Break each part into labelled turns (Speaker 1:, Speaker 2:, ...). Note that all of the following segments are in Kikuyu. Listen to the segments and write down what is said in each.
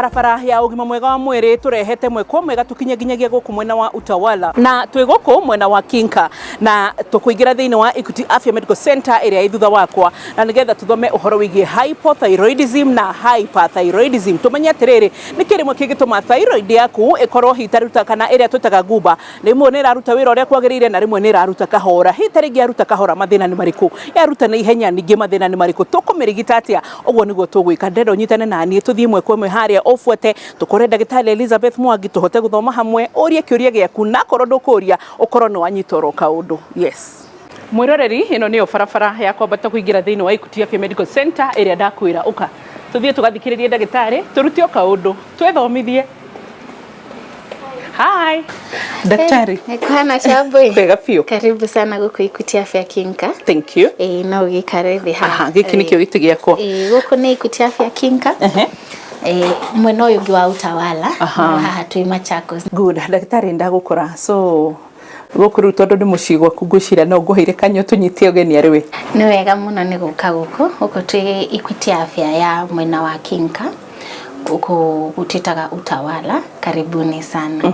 Speaker 1: Barabara ya ũgima mwega wa mwĩrĩ tũrehete mwekwo mwega tũkinye nginyagia gũkũ mwena wa Utawala na twĩ gũkũ mwena wa Kinka na tũkũingĩra thĩinĩ wa Equity Afya Medical Center ĩrĩa ĩ thutha wakwa na nĩgetha tũthome ũhoro wĩgiĩ hypothyroidism na hyperthyroidism. Tũmenye atĩrĩrĩ, nĩkĩ rĩmwe kĩngĩtũma thyroid yaku ĩkorwo hihi ĩtaruta kana ĩrĩa twĩtaga ngumba, rĩmwe nĩ ĩraruta wĩra ũrĩa kwagĩrĩire na rĩmwe nĩ ĩraruta kahora. Hihi ta rĩngĩ yaruta kahora mathĩna nĩ marĩkũ? Yaruta na ihenya ningĩ mathĩna nĩ marĩkũ? Tũkũmĩrigita atĩa? Ũguo nĩguo tũgwĩka. Ndĩrenda ũnyitane naniĩ tũthiĩ ĩmwe kwa ĩmwe harĩa ũbuate tũkore ndagĩtarĩ Elizabeth Mwangi tũhote gũthoma hamwe, ũrie kĩũria gĩaku na akorwo ndũkũria ũkorwo nĩ wanyita oro kaũndũ. Yes. Mwĩroreri, ĩno nĩyo barabara ya kwambata kũingĩra thĩinĩ wa Equity Afya Medical Center ĩrĩa ndakwĩra ũka tũthiĩ tũgathikĩrĩrie ndagĩtarĩ tũrute o kaũndũ twĩthomithie. Hi. Daktari.
Speaker 2: Hey, kuhana Chambwe.
Speaker 1: Wega biũ.
Speaker 2: Karibu sana gũkũ Equity Afya Kinka.
Speaker 1: Thank you.
Speaker 2: Ĩĩ no ũgĩikare thĩ haha.
Speaker 1: Aha, gĩkĩ nĩkĩo gĩtĩ gĩakwa.
Speaker 2: Ĩĩ gũkũ nĩ Equity Afya Kinka.
Speaker 1: Ehe.
Speaker 2: Ĩĩ mwena ũyũ ũngĩ wa Utawala.
Speaker 1: Aha.
Speaker 2: No haha twĩ Machakos.
Speaker 1: Good. Ndagĩtarĩ ndagũkora. So gũkũ rĩu tondũ nĩ mũciĩ gwaku ngwĩciria no ngũheire kanya ũtũnyitie ũgeni arĩ we.
Speaker 2: Nĩ wega mũno nĩ gũka gũkũ. Gũkũ twĩ Equity Afya ya mwena wa Kinka. Gũkũ twĩtaga Utawala. Karibuni sana. Yes.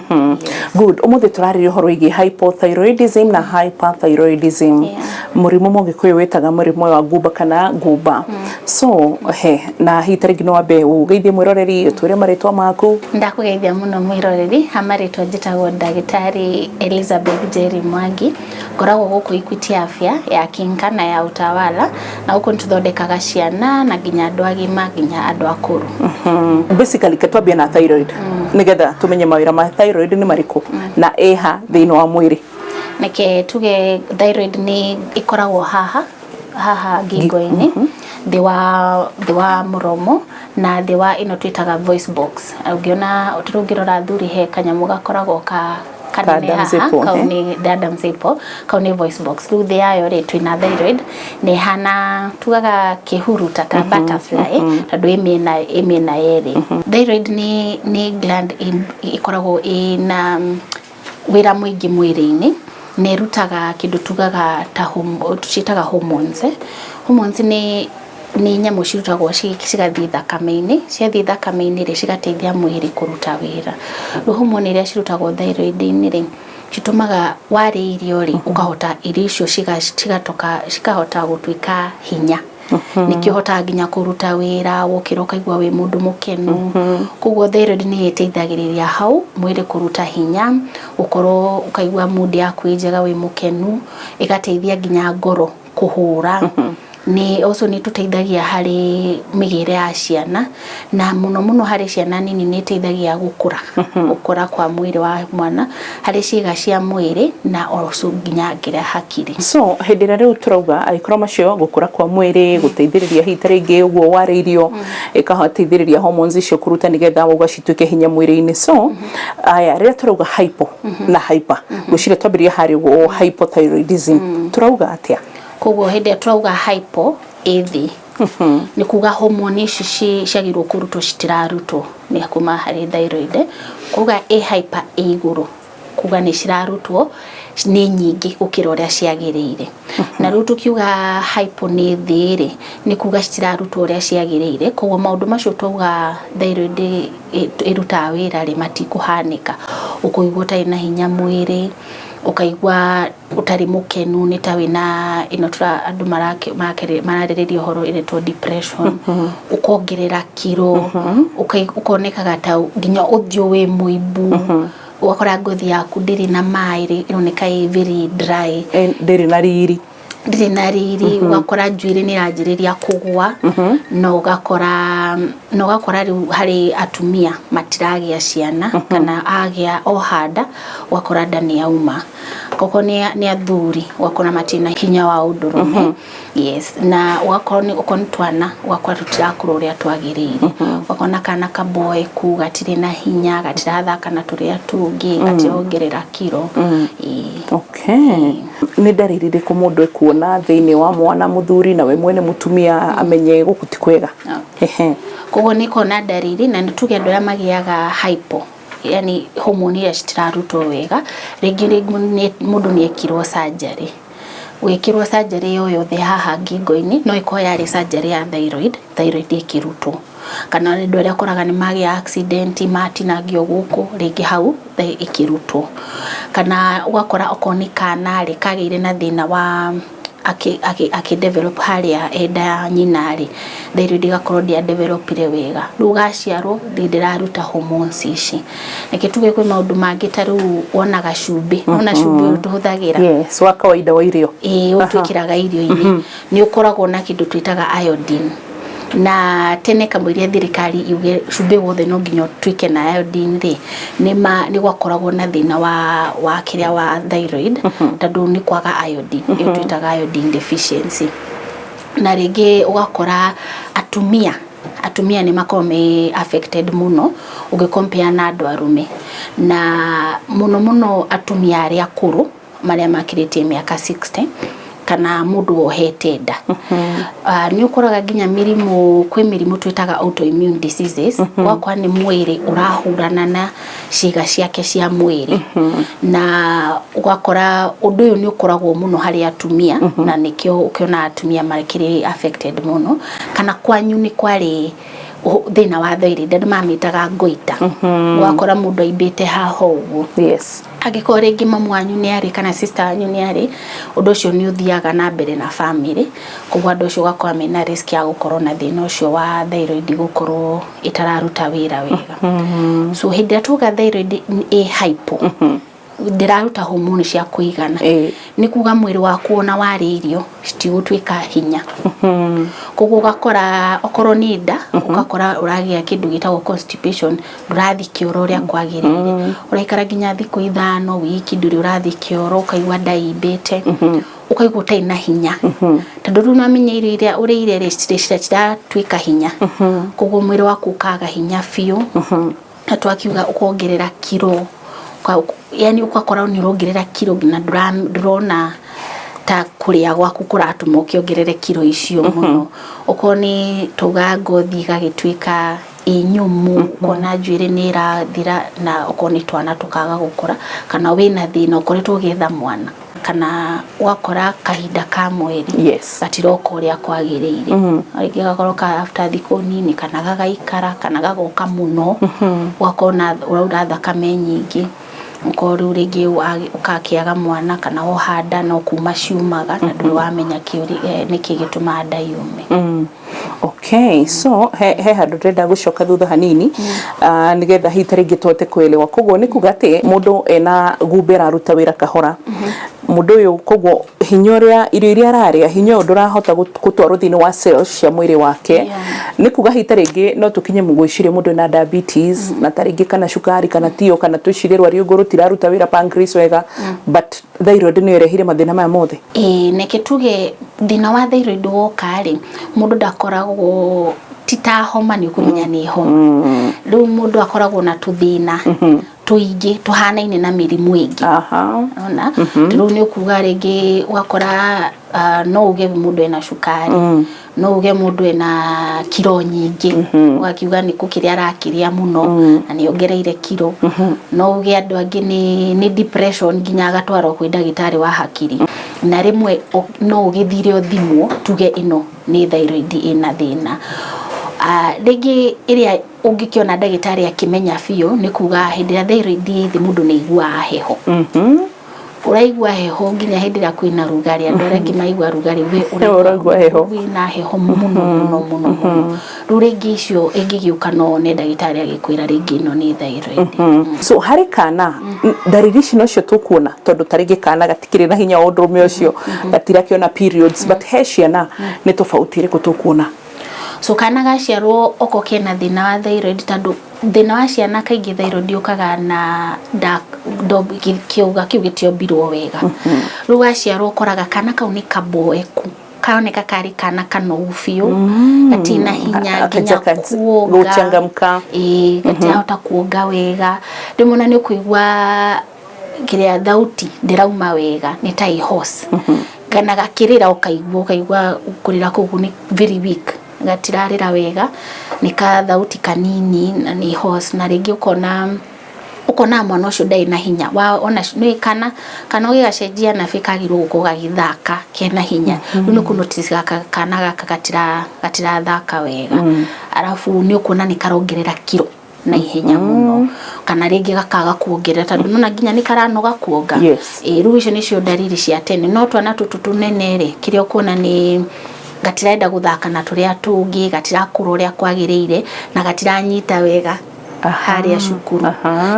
Speaker 1: Good. Ũmũthĩ tũrarĩria ũhoro wĩgiĩ hypothyroidism na hyperthyroidism.
Speaker 2: Yeah.
Speaker 1: Mũrimũ mũgĩkũyũ wĩtaga mũrimũ wa ngumba kana ngumba. So, he, na hihi ta rĩngĩ no wambe ũgeithie mwĩroreri, ũtwĩre marĩtwa maku.
Speaker 2: Ndakũgeithia mũno mwĩroreri, ha marĩtwa njĩtagwo ndagĩtarĩ Elizabeth Njeri Mwangi, ngoragwo gũkũ Equity Afya ya Kinka na ya Utawala, na gũkũ nĩ tũthondekaga ciana na nginya andũ agima nginya andũ akũrũ.
Speaker 1: Basically ke twambie na thyroid nĩgetha tũmenye mawĩra ma thyroid nĩ marĩkũ na ĩha thĩinĩ wa mwĩrĩ.
Speaker 2: Reke tuge thyroid nĩ ĩkoragwo haha haha ngingo-inĩ thĩ wa mũromo na thĩ wa ĩno twĩtaga voice box. Ũngĩona ũngĩrora athuri he kanyamũ gakoragwo ka kanene
Speaker 1: Adam's
Speaker 2: haha
Speaker 1: apple,
Speaker 2: kau
Speaker 1: eh?
Speaker 2: Nĩ Adam's apple, kau nĩ voice box. Rĩu thĩ yayo rĩ, twĩna thyroid na ĩhana tugaga kĩhuruta ta butterfly tondũ ĩ mĩena yerĩ. Thyroid nĩ gland ĩkoragwo ĩna wĩra mũingĩ mwĩrĩ-inĩ na ĩrutaga kĩndũ tugaga ta ciĩtaga hormones. Hormones nĩ nyamũ cirutagwo cigathiĩ thakame-inĩ. Ciathiĩ thakame-inĩ rĩ, cigateithia mwĩrĩ kũruta wĩra. Rĩu hormone iria cirutagwo thyroid-inĩ rĩ, citũmaga warĩa irio rĩ, ũkahota irio icio cigatoka cikahota gũtuĩka hinya. Nĩkĩo ũhotaga nginya kũruta wĩra, wokĩra ũkaigua wĩ mũndũ mũkenu. Koguo thyroid nĩ ĩteithagĩrĩria hau mwĩrĩ kũruta hinya, gũkorwo ũkaigua mood yaku ĩ njega wĩ mũkenu, ĩgateithia nginya ngoro kũhũra. Nĩ also nĩ ĩtũteithagia harĩ mĩgĩre ya ciana na mũno mũno harĩ ciana nini nĩ ĩteithagia gũkũra kwa mwĩrĩ wa mwana harĩ ciĩga cia mwĩrĩ na also nginya nginya hakiri.
Speaker 1: So hĩndĩ ĩrĩa rĩu tũrauga angĩkorwo macio gũkũra kwa mwĩrĩ gũteithĩrĩria hihi ta rĩngĩ ũguo warĩa irio ĩkateithĩrĩria hormones icio kũruta nĩgetha wauga cituĩke hinya mwĩrĩ-inĩ. So aya rĩrĩa tũrauga hypo na hyper, ngwĩciria twambĩrĩria harĩa ũguo hypothyroidism tũrauga atĩa?
Speaker 2: Koguo hĩndĩ ĩrĩa tũrauga hypo ĩ thĩ, nĩ kuga hormone ici ciagĩrĩirwo kũrutwo citirarutwo nĩ kuma harĩ thyroid. Kuga ĩ hyper ĩ igũrũ, kuga nĩ cirarutwo nĩ nyingĩ gũkĩra ũrĩa ciagĩrĩire. Na rĩu tũkiuga hypo nĩ thĩ rĩ, nĩ kuga citirarutwo ũrĩa ciagĩrĩire. Koguo maũndũ macio twauga thyroid ĩrutaga wĩra rĩ, matikũhanĩka. Ũkũigua ũtarĩ na hinya mwĩrĩ, ũkaigua ũtarĩ mũkenu, nĩ ta wĩna ĩno andũ mararĩrĩria ũhoro ĩretwo depression, ũkongerera kiro, ũkonekaga ta nginya ũthiũ wĩ mũimbu, ũgakora ngothi yaku ndĩrĩ na maĩ, ĩroneka ĩ very dry.
Speaker 1: Ndĩrĩ na riri.
Speaker 2: Ndĩrĩ na riri, ũgakora njuĩrĩ nĩ ĩranjĩrĩria kũgũa, na ũgakora rĩu harĩ atumia matiragĩa ciana kana agĩa oha nda ũgakora nda nĩ yauma. Koguo nĩ athuri ũgakora matirĩ na hinya wa ũndũrũme. Yes, na ũgakorwo nĩ okorwo nĩ twana ũgakora tũtirakũra ũrĩa twagĩrĩire. Ũgakora kana kaboeku gatirĩ na hinya, gatirathaka na tũrĩa tũngĩ, gatirongerera kiro. Ĩĩ.
Speaker 1: Okay. Nĩ ndariri irĩkũ mũndũ ekuona thĩinĩ wa mwana mũthuri na we mwene mũtumia amenye gũkũ ti kwega? Ehe.
Speaker 2: Koguo nĩ kuona ndariri na nĩ tuge andũ arĩa magĩaga hypo, yani hormone iria citirarutwo wega, rĩngĩ rĩngĩ mũndũ nĩ ekirwo surgery. Gwĩkĩrwo surgery o yothe haha ngingo-inĩ no ĩkorwo yarĩ surgery ya thyroid, thyroid ĩkĩrutwo. Kana andũ arĩa ũkoraga nĩ magĩa accident, matinangio gũkũ, rĩngĩ hau ĩkĩrutwo. Kana ũgakora okorwo nĩ kana rĩ, kagĩire na thĩna wa akĩ develop harĩa enda ya nyina rĩ, thyroid ĩgakorwo ndĩa developire wega, rĩu gaciarwo ndĩraruta hormones ici. Reke tuge kwĩ maũndũ mangĩ, ta rĩu wonaga cumbĩ, wona cumbĩ ũyũ tũhũthagĩra,
Speaker 1: Yes, wa kawaida wa irio.
Speaker 2: Ĩĩ, ũyũ twĩkĩraga irio-inĩ, nĩ ũkoragwo na kĩndũ twĩtaga iodine. Na tene kamũiria thirikari yuge cumbĩ wothe no nginya ũtuĩke na iodine rĩ, nĩ gwakoragwo na thĩna wa kĩrĩa wa thyroid, tondũ nĩ kwaga iodine, ĩyo twĩtaga iodine deficiency. Na rĩngĩ ũgakora atumia nĩ makoragwo me affected mũno ũngĩ compare na andũ arũme, na mũno mũno atumia arĩa akũrũ, marĩa makĩrĩtie mĩaka 60, kana mũndũ wohete nda. Nĩ ũkoraga nginya mĩrimũ, kwĩ mĩrimũ twĩtaga autoimmune diseases, ũgakora nĩ mwĩrĩ ũrahũrana na ciĩga ciake cia mwĩrĩ, na ũgakora ũndũ ũyũ nĩ ũkoragwo mũno harĩ atumia, na nĩkĩo ũkĩona atumia makĩrĩ affected mũno. Kana kwanyu nĩ kwarĩ thĩna wa thyroid, andũ mamĩtaga goiter, ũgakora mũndũ aimbĩte haha ũguo. Angĩkorwo rĩngĩ mamu wanyu nĩ arĩ kana sister wanyu nĩ arĩ, ũndũ ũcio nĩ ũthiaga na mbere na family, koguo andũ acio ũgakora mena risk ya gũkorwo na thĩna ũcio wa thyroid gũkorwo ĩtararuta wĩra wega. So hĩndĩ ĩrĩa tuga thyroid ĩ hypo, ndĩraruta hormone cia kũigana, nĩ kuga mwĩrĩ waku ona warĩa irio citigũtuĩka hinya. Koguo ũgakora okorwo nĩ nda, ũgakora ũragĩa kĩndũ gĩtagwo constipation, ndũrathiĩ kĩoro ũrĩa kwagĩrĩire, ũraikara nginya thikũ 5, wiki, ndũrĩ ũrathiĩ kĩoro, ũkaigua nda imbĩte, ũkaigua ũtarĩ na hinya, tondũ rĩu nĩwamenya irio iria ũrĩire rĩ, citiratuĩka hinya, koguo mwĩrĩ waku ũkaga hinya biũ. Na twakiuga ũkongerera kiro, yani ũgakora nĩ ũrongerera kiro na ndũrona ta kũrĩa gwaku kũratũma ũkĩongerere kiro icio mũno. Okorwo nĩ tauga ngothi ĩgagĩtuĩka ĩ nyũmũ, ũkona njuĩrĩ nĩ ĩrathira, na okorwo nĩ twana tũkaga gũkũra, kana wĩna thĩna ũkoretwo ũgĩetha mwana, kana ũgakora kahinda ka mweri gatiroka ũrĩa kwagĩrĩire, rĩngĩ gakorwo ka after thikũ nini, kana gagaikara, kana gagoka mũno, ũgakorwo na ũraura thakame nyingĩ, ũkorwo rĩu rĩngĩ ũgakĩaga mwana, kana woha nda no kuma ciumaga na ndũrĩ wamenya nĩkĩ gĩtũmaga nda yume.
Speaker 1: Okay, so he handũ ndĩrenda gũcoka thutha hanini, nĩgetha hihi ta rĩngĩ tũhote kuelewa. Koguo nĩ kuga atĩ mũndũ ena gumbe ĩraruta wĩra kahora, mũndũ ũyũ koguo hinya ũrĩa irio iria ararĩa, hinya ũyũ ndũrahota gũtwarwo thĩinĩ wa cells cia mwĩrĩ wake. Nĩ kuga hihi ta rĩngĩ no tũkinye gwĩciria mũndũ ena diabetes, na ta rĩngĩ kana cukari, kana tio, kana twĩcirie rwariũngũ rũtiraruta wĩra, pancreas wega, but thyroid nĩyo ĩrehire mathĩna maya mothe.
Speaker 2: Ĩĩ, neke tuge thĩna wa thyroid woka rĩ, mũndũ ndakoragwo, ti ta homa nĩ ũkũmenya nĩ homa. Rĩu mũndũ akoragwo na tũthĩna tũingĩ tũhanaine na mĩrimũ ĩngĩ. Ona rĩu nĩ ũkuga rĩngĩ ũgakora, no uge mũndũ ena cukari, no uge mũndũ ena kiro nyingĩ, ũgakiuga nĩ kũkĩrĩa arakĩrĩa mũno na nĩ ongereire kiro. No uge andũ angĩ nĩ depression, nginya agatwarwo kwĩ ndagĩtarĩ wa hakiri. Na rĩmwe no ũgĩthire ũthimwo, tuge ĩno nĩ thyroid ĩna thĩna. Rĩngĩ ĩrĩa ũngĩkĩona ndagĩtarĩ akĩmenya biũ nĩ kuga hĩndĩ ĩrĩa thyroid ĩ thĩ, mũndũ nĩ aiguaga heho, ũraigua heho nginya hĩndĩ ĩrĩa kwĩna rugarĩ. Andũ arĩa angĩ maigua rugarĩ, we
Speaker 1: ũraigua heho.
Speaker 2: Wĩna heho mũno mũno mũno mũno. Rĩu rĩngĩ icio ĩngĩgĩũka, no one ndagĩtarĩ agĩkwĩra rĩngĩ ĩno nĩ thyroid.
Speaker 1: So harĩ kana, ndariri ici nocio tũkuona, tondũ ta rĩngĩ kana gatikĩrĩ na hinya wa ũndũrũme ũcio, gatirakĩona periods, but he ciana nĩ tofauti ĩrĩkũ tũkuona?
Speaker 2: So kana gaciarwo oko kena thĩna wa thyroid, tondũ thĩna wa ciana kaingĩ thyroid yũkaga na kĩũga kĩu gĩtiombirwo wega. Rĩu gaciarwo ũkoraga kana kau nĩ kaboeku, kaoneka karĩ kana kanogu biũ, gatina hinya nginya kuonga.
Speaker 1: Gũchangamka.
Speaker 2: Ĩĩ, gatirahota kuonga wega. Rĩmwe ona nĩ ũkũigua kĩrĩa thauti ndĩrauma wega, nĩ ta ĩ hoarse, kana gakĩrĩra ũkaigua kũrĩra kũu nĩ very weak, gatirarĩra wega, nĩ ka thauti kanini na nĩ hoarse. Na rĩngĩ ũkona Ũkona mwana ũcio ndarĩ na hinya wa ona nĩ kana kana ũgĩgacenjia nabi kagĩrĩirwo gũkorwo gagĩthaka kena hinya. Rĩu nĩ kũ-notice gaka kana gaka gatirathaka wega. Arabu nĩ ũkuona nĩ karongerera kiro na ihenya mũno, kana rĩngĩ gakaga kuongerera tondũ nona nginya nĩ karanoga kuonga. Ĩĩ, rĩu icio nĩcio ndariri cia tene. No twana tũtũ tũnene rĩ, kĩrĩa ũkuona nĩ gatirenda gũthaka na tũrĩa tũngĩ, gatirakũra ũrĩa kwagĩrĩire na gatiranyita wega harĩa cukuru.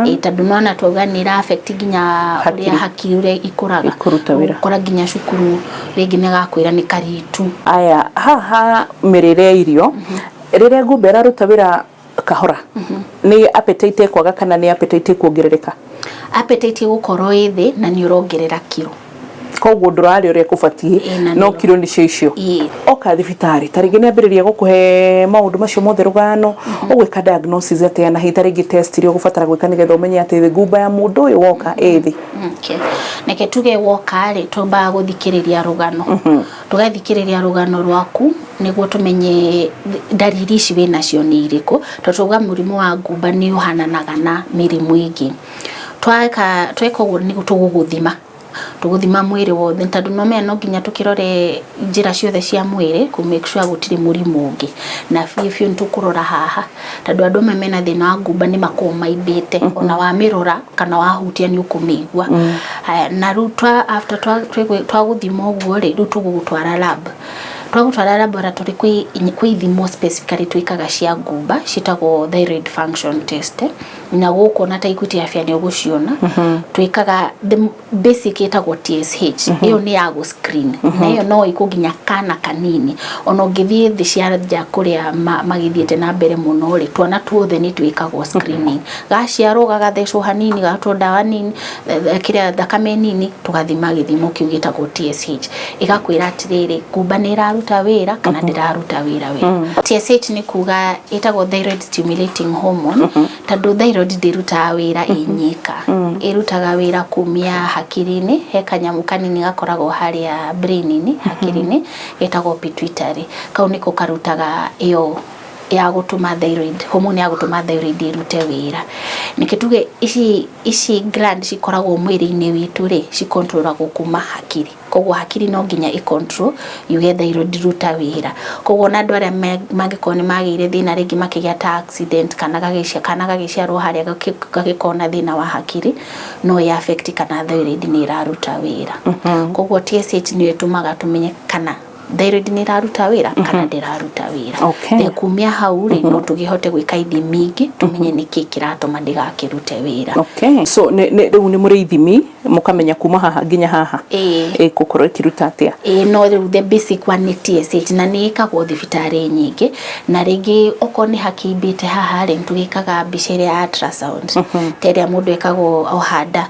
Speaker 2: Ĩĩ, tondũ nona twauga nĩ ĩra affect nginya ũrĩa hakiri ũrĩa ikũraga.
Speaker 1: Ikũruta wĩra.
Speaker 2: Ũgakora nginya cukuru rĩngĩ nĩ gakwĩra nĩ karitu.
Speaker 1: Aya, haha mĩrĩre ya irio, rĩrĩa ngumba ĩraruta wĩra kahora, nĩ appetite ĩkwaga kana nĩ appetite ĩkuongerereka?
Speaker 2: Appetite ĩgũkorwo ĩ thĩ na nĩ ũrongerera kiro.
Speaker 1: Koguo ndũrarĩa ũrĩa kũbatiĩ, no kiro nĩcio icio. Oka thibitarĩ, ta rĩngĩ nĩ ambĩrĩria gũkũhe maũndũ macio mothe rũgano, ũgwĩka diagnosis atĩa, na hihi ta rĩngĩ test iria ũgũbatara gwĩka nĩgetha ũmenye atĩ ngumba ya mũndũ ũyũ woka ĩ thĩ?
Speaker 2: Okay. Reke tuge woka rĩ, twambaga gũthikĩrĩria rũgano. Tũgathikĩrĩria rũgano rwaku nĩguo tũmenye ndariri ici wĩnacio nĩ irĩkũ, tondũ twauga mũrimũ wa ngumba nĩ ũhananaga na mĩrimũ ĩngĩ. Tweka ũguo nĩ tũgũgũthima, tũgũthima mwĩrĩ wothe tondũ nĩ ũramenya no nginya tũkĩrore njĩra ciothe cia mwĩrĩ kũ make sure gũtirĩ mũrimũ ũngĩ. Na biũ biũ nĩ tũkũrora haha tondũ andũ amwe mena thĩna wa ngumba nĩ makoragwo maimbĩte, ona wamĩrora kana wahutia nĩ ũkũmĩigua. Haya, na rĩu after twagũthima ũguo rĩ, rĩu tũgũgũtwara lab. Twagũtwara laboratory kwĩ ithimo specifically twĩkaga cia ngumba ciĩtagwo thyroid function test, na gũkũ ona ta Equity Afya nĩ ũgũciona. Twĩkaga the basic ĩtagwo TSH, ĩyo nĩ ya gũ screen, na ĩyo no ĩkwo nginya kana kanini. Ona ũngĩthiĩ thĩ cia nja kũrĩa magĩthiĩte na mbere mũno rĩ, twana tuothe nĩ twĩkagwo screening. Gaciarwo gagathecwo hanini, gagatwo ndawa nini, kĩrĩa thakame nini, tũgathima gĩthimo kĩu gĩtagwo TSH. Ĩgakwĩra atĩrĩrĩ, ngumba nĩ ĩraruta wĩra kana ndĩraruta wĩra wega. TSH nĩ kuga ĩtagwo thyroid stimulating hormone, tondũ thyroid ndĩrutaga wĩra ĩ nyika. Ĩrutaga wĩra kumia hakiri-inĩ, he kanyamũ kanini gakoragwo harĩa brain-inĩ, hakiri-inĩ, getagwo pituitary. Kau nĩko karutaga ĩyo ya gũtũma thyroid, hormone ya gũtũma thyroid ĩrute wĩra. Nĩkĩ tuge ici gland cikoragwo mwĩrĩ-inĩ witũ rĩ, cikontrolagwo kuma hakiri. Koguo hakiri no nginya ĩ control yuge thyroid ruta wĩra. Koguo ona andũ arĩa mangĩkorwo nĩ magĩire thĩna rĩngĩ makĩgĩa ta accident kana gagĩciarwo harĩa gagĩkorwo na thĩna wa hakiri, no ĩ affect kana thyroid nĩ ĩraruta wĩra. Koguo TSH nĩyo ĩtũmaga tũmenye kana thyroid nĩ ĩraruta wĩra kana ndĩraruta wĩra. Then kumia hau rĩ, no tũkĩhote gwĩka ithimi ingĩ tũmenye nĩkĩ kĩratũma ndĩgakĩrute wĩra.
Speaker 1: Okay. So rĩu nĩ mũrĩ ithimi mũkamenya kuma haha nginya haha ĩgũkorwo ĩkĩruta atĩa?
Speaker 2: Ĩĩ, no rĩu the basic one nĩ TSH na nĩ ĩkagwo thibitarĩ nyingĩ, na rĩngĩ okorwo nĩ hakĩimbĩte haha rĩ, tũgĩkaga mbica ĩrĩa ya ultrasound, ta ĩrĩa mũndũ ekagwo o handa,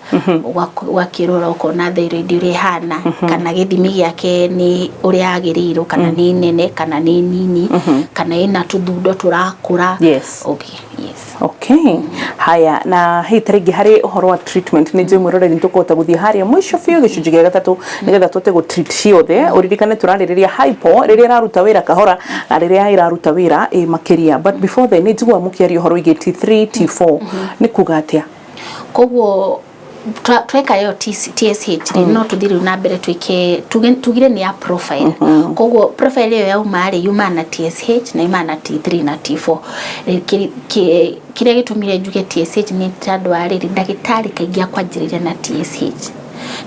Speaker 2: ũgakĩrora ũkona thyroid ũrĩa ĩhana, kana gĩthimi gĩake nĩ ũrĩa yagĩrĩirwo, kana nĩ nene kana nĩ nini, kana ĩna tũthundo tũrakũra. Okay, yes.
Speaker 1: Okay. Haya, na hihi ta rĩngĩ harĩ ũhoro wa treatment, nĩ njũĩ mwĩroreri nĩ tũkũhota gũthiĩ harĩa mũico biũ gĩcunjĩ gĩa gatatũ nĩgetha tũhote gũ treat ciothe. Ũririkane tũrarĩrĩria hypo rĩrĩa ĩraruta wĩra kahora na rĩrĩa ĩraruta wĩra ĩ makĩria. But before then, nĩ njiguaga mũkĩaria ũhoro wĩgiĩ T3, T4, nĩ kuga atĩa?
Speaker 2: Koguo tweka ĩyo TSH rĩ, no tũthiĩ rĩu na mbere twĩke, tugire nĩ ya profile. Koguo profile ĩyo yauma rĩ, yumaga na TSH na yumaga na T3 na T4. Kĩrĩa gĩtũmire njuge TSH nĩ tondũ wa rĩrĩ, ndagĩtarĩ kaingĩ akwanjĩrĩria na TSH.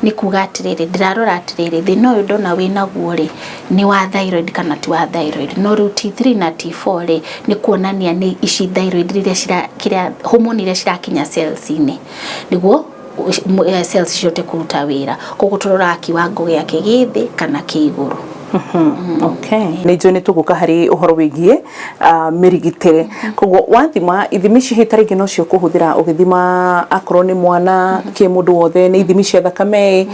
Speaker 2: Nĩ kuga atĩrĩrĩ, ndĩrarora atĩrĩrĩ, thĩna ũyũ ndona wĩnaguo rĩ, nĩ wa thyroid kana ti wa thyroid. No rĩu T3 na T4 rĩ, nĩ kuonania nĩ ici thyroid rĩrĩa kĩrĩa hormone iria cirakinya cells-inĩ nĩguo cells cihote kũruta wĩra. Koguo tũroraga kiwango gĩake gĩ thĩ kana kĩ igũrũ.
Speaker 1: Okay. Nĩ njũĩ nĩ tũgũka harĩ ũhoro wĩgiĩ mĩrigitĩre. Koguo wathima ithimi ici hihi ta rĩngĩ no cio ũkũhũthĩra ũgĩthima akorwo nĩ mwana kĩ mũndũ wothe, nĩ ithimi cia thakame,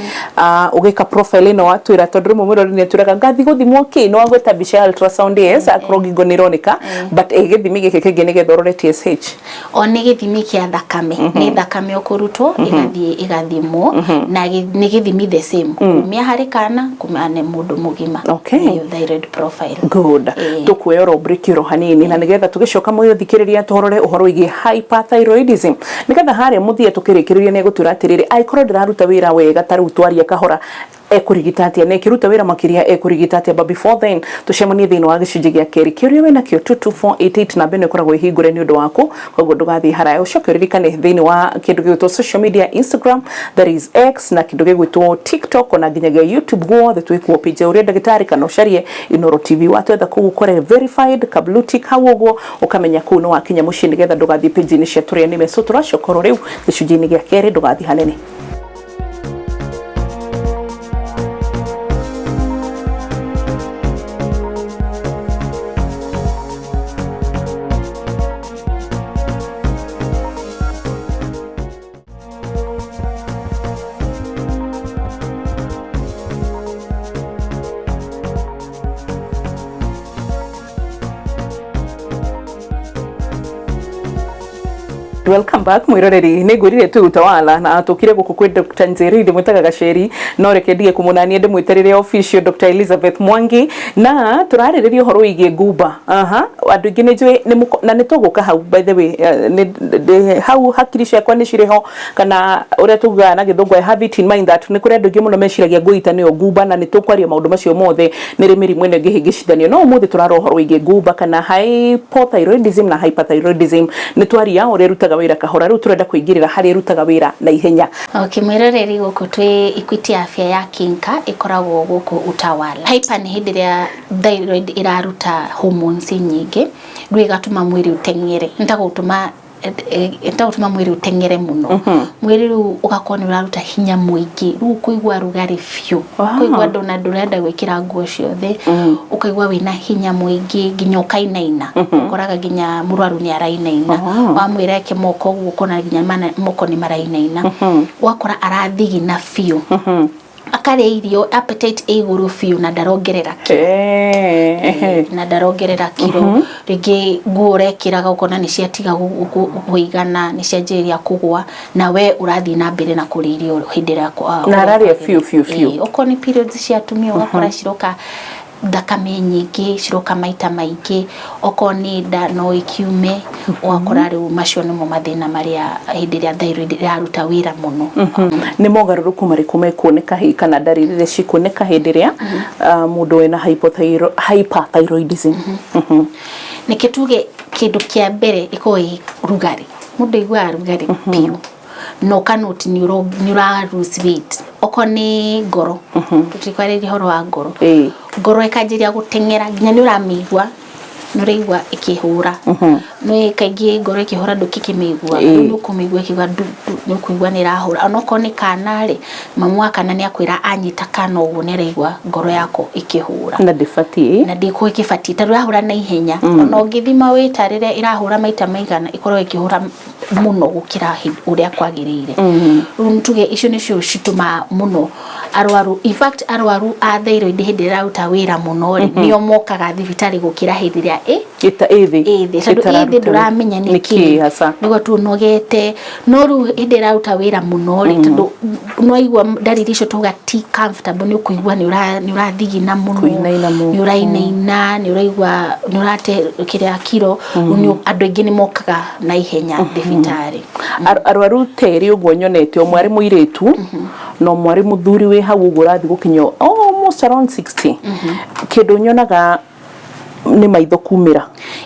Speaker 1: ũgĩka profile ĩno watwĩra, tondũ rĩmwe mwĩroreri nĩ atwĩraga ngathiĩ gũthimwo kĩ, nĩ wagweta mbica ya ultrasound, yes, akorwo ngingo nĩ ĩroneka, but gĩthimi gĩkĩ kĩngĩ nĩgetha ũrore TSH.
Speaker 2: O nĩ gĩthimi kĩa thakame, nĩ thakame ũkũrutwo ĩgathiĩ ĩgathimwo, na nĩ gĩthimi the same kumia harĩ kana kumia nĩ mũndũ mũgima.
Speaker 1: Okay.
Speaker 2: Nĩyo thyroid profile.
Speaker 1: Good. Tukuoya oro break oro hanini na nigetha tugicoka muthikiriria tuhorore uhoro wigie hyperthyroidism, nigetha haria muthie tukirikiria ni gutura atiriri, aikorwo ndiraruta wira wega ta riu twaria kahora, ekurigita atia, na ikiruta wira makiria ekurigita atia. But before then, tucemanie thiini wa gicunji gia keri. Kiuria wina kio, 22488, namba ĩno ĩkoragwo ĩhingũre nĩ ũndũ waku, koguo ndũgathiĩ haraya. Ũcoke ũririkane thĩinĩ wa kĩndũ gĩgwĩtwo social media, Instagram, that is X, na kĩndũ gĩgwĩtwo TikTok, ona nginyagia YouTube, guothe twĩkuo page ya Ũrĩa Ndagĩtarĩ, kana ũcarie Inoro TV. Watwetha kũu ũkore verified ka blue tick hau ũguo, ũkamenya kũu nĩ wakinya mũciĩ, nĩgetha ndũgathiĩ page-inĩ cia tũrĩa nĩme. So tũracoka oro rĩu gĩcunjĩ-inĩ gĩa kerĩ, ndũgathiĩ hanene. Welcome back, mwiroreri. Nĩ ngwĩrire twĩ Utawala na tũkire gũkũ kwĩ Dr. Njeri, ndĩmwĩtaga Gaceri, no reke ndige kũmũnania ndĩmwĩtarĩre official Dr. Elizabeth Mwangi, na tũrarĩrĩria ũhoro wĩgiĩ ngumba. Aha, andũ aingĩ nĩ njũĩ na nĩ tũgũka hau. By the way, hau hakiri ciakwa nĩ cirĩ ho, kana ũrĩa tugaga na Gĩthũngũ, I have it in mind that nĩ kũrĩ andũ aingĩ mũno meciragia ngũita nĩyo ngumba, na nĩ tũkwaria maũndũ macio mothe, nĩ rĩ mĩrimũ ĩno ĩngĩhĩngĩcithanio. No ũmũthĩ tũrara ũhoro wĩgiĩ ngumba kana hypothyroidism na hyperthyroidism. Nĩ twaria ũrĩa ĩrutaga wĩra kahora, rĩu tũrenda kũingĩrĩra harĩa ĩrutaga wĩra na ihenya.
Speaker 2: Okay, mwĩroreri, gũkũ twĩ Equity Afya ya Kinka, ĩkoragwo gũkũ Utawala. Hyper nĩ hĩndĩ ĩrĩa thyroid ĩraruta hormones nyingĩ, rĩu ĩgatũma mwĩrĩ ũteng'ere, nĩ ta gũtũma ĩta gũtũma mwĩrĩ ũteng'ere mũno. Mwĩrĩ rĩu ũgakorwo nĩ ũraruta hinya mũingĩ, rĩu ũkũigua rugarĩ biũ, ũkaigua ndona ndũrenda gwĩkĩra nguo ciothe, ũkaigua wĩna hinya mũingĩ nginya ũkainaina. Ũkoraga nginya mũrwaru nĩ arainaina. Wamwĩra eke moko ũguo, ũkona nginya moko nĩ marainaina. Ũgakora arathigina biũ, akarĩa irio, appetite ĩ igũrũ biũ, na ndarongerera kiro. Na ndarongerera kiro. Rĩngĩ nguo ũrekĩraga ũkona nĩ ciatiga kũigana, nĩ cianjĩrĩria kũgwa, na we ũrathiĩ na mbere na kũrĩa irio hĩndĩ ĩrĩa
Speaker 1: Na ararĩa biũ, biũ, biũ.
Speaker 2: Ĩĩ, okorwo nĩ periods cia atumia, ũgakora ciroka thakame nyingĩ, ciroka maita maingĩ. Okorwo nĩ nda no ĩkiume. Ũgakora rĩu macio nĩmo mathĩna marĩa hĩndĩ ĩrĩa thyroid ĩraruta wĩra mũno.
Speaker 1: Nĩ mogarũrũku marĩkũ mekuoneka hihi, kana ndariri iria cikuoneka hĩndĩ ĩrĩa mũndũ wĩna hyperthyroidism?
Speaker 2: Nĩkĩ tuge kĩndũ kĩa mbere ĩkoragwo ĩ rugarĩ. Mũndũ aiguaga rugarĩ biũ na ũkanoti nĩ ũra lose weight. Okorwo nĩ ngoro, tũtikwarĩria ũhoro wa ngoro, ngoro ĩkanjĩrĩria gũteng'era nginya nĩ ũramĩigua, nĩ ũraigua ĩkĩhũra. Nĩ kaingĩ ngoro ĩkĩhũra ndũkĩkĩmĩigua, rĩu nĩ ũkũmĩigua ĩkiuga ndu ndu, nĩ ũkũigua nĩ ĩrahũra. Onokorwo nĩ kana rĩ, mamu wa kana nĩ akwĩra anyita kana ũguo nĩ araigua ngoro yako ĩkĩhũra.
Speaker 1: Na ndĩbatiĩ.
Speaker 2: Na ndĩkorwo ĩkĩbatiĩ tondũ ĩrahũra na ihenya. Ona ũngĩthima wĩtarĩre ĩrahũra maita maigana, ĩkoragwo ĩkĩhũra mũno gũkĩra ũrĩa kwagĩrĩire. Rĩu tuge icio nĩcio citũmaga mũno arwaru, in fact arwaru a thyroid hĩndĩ ĩrĩa ĩraruta wĩra mũno rĩ, nĩo mokaga thibitarĩ gũkĩra hĩndĩ ĩrĩa ĩ
Speaker 1: ĩta ĩthĩ.
Speaker 2: Ĩthĩ, tondũ ĩthĩ ndũramenya nĩ
Speaker 1: nĩ
Speaker 2: kĩ
Speaker 1: kĩ hasa.
Speaker 2: Nĩguo tu ũnogete, no rĩu hĩndĩ ĩraruta wĩra mũno rĩ, tondũ nĩwaigua ndariri icio tuga ti comfortable, nĩ ũkũigua nĩ ũrathigina mũno,
Speaker 1: kũinaina moko.
Speaker 2: Nĩ ũrainaina, nĩ ũraigua nĩ ũrate kĩrĩa kiro. Rĩu andũ aingĩ nĩ mokaga na ihenya thibitarĩ.
Speaker 1: Arwaru terĩ ũguo nyonete, ũmwe arĩ mũirĩtu na ũmwe arĩ mũthuri wĩ hau ũguo ũrathiĩ gũkinya almost around 60. Kĩndũ nyonaga nĩ maitho kumĩra.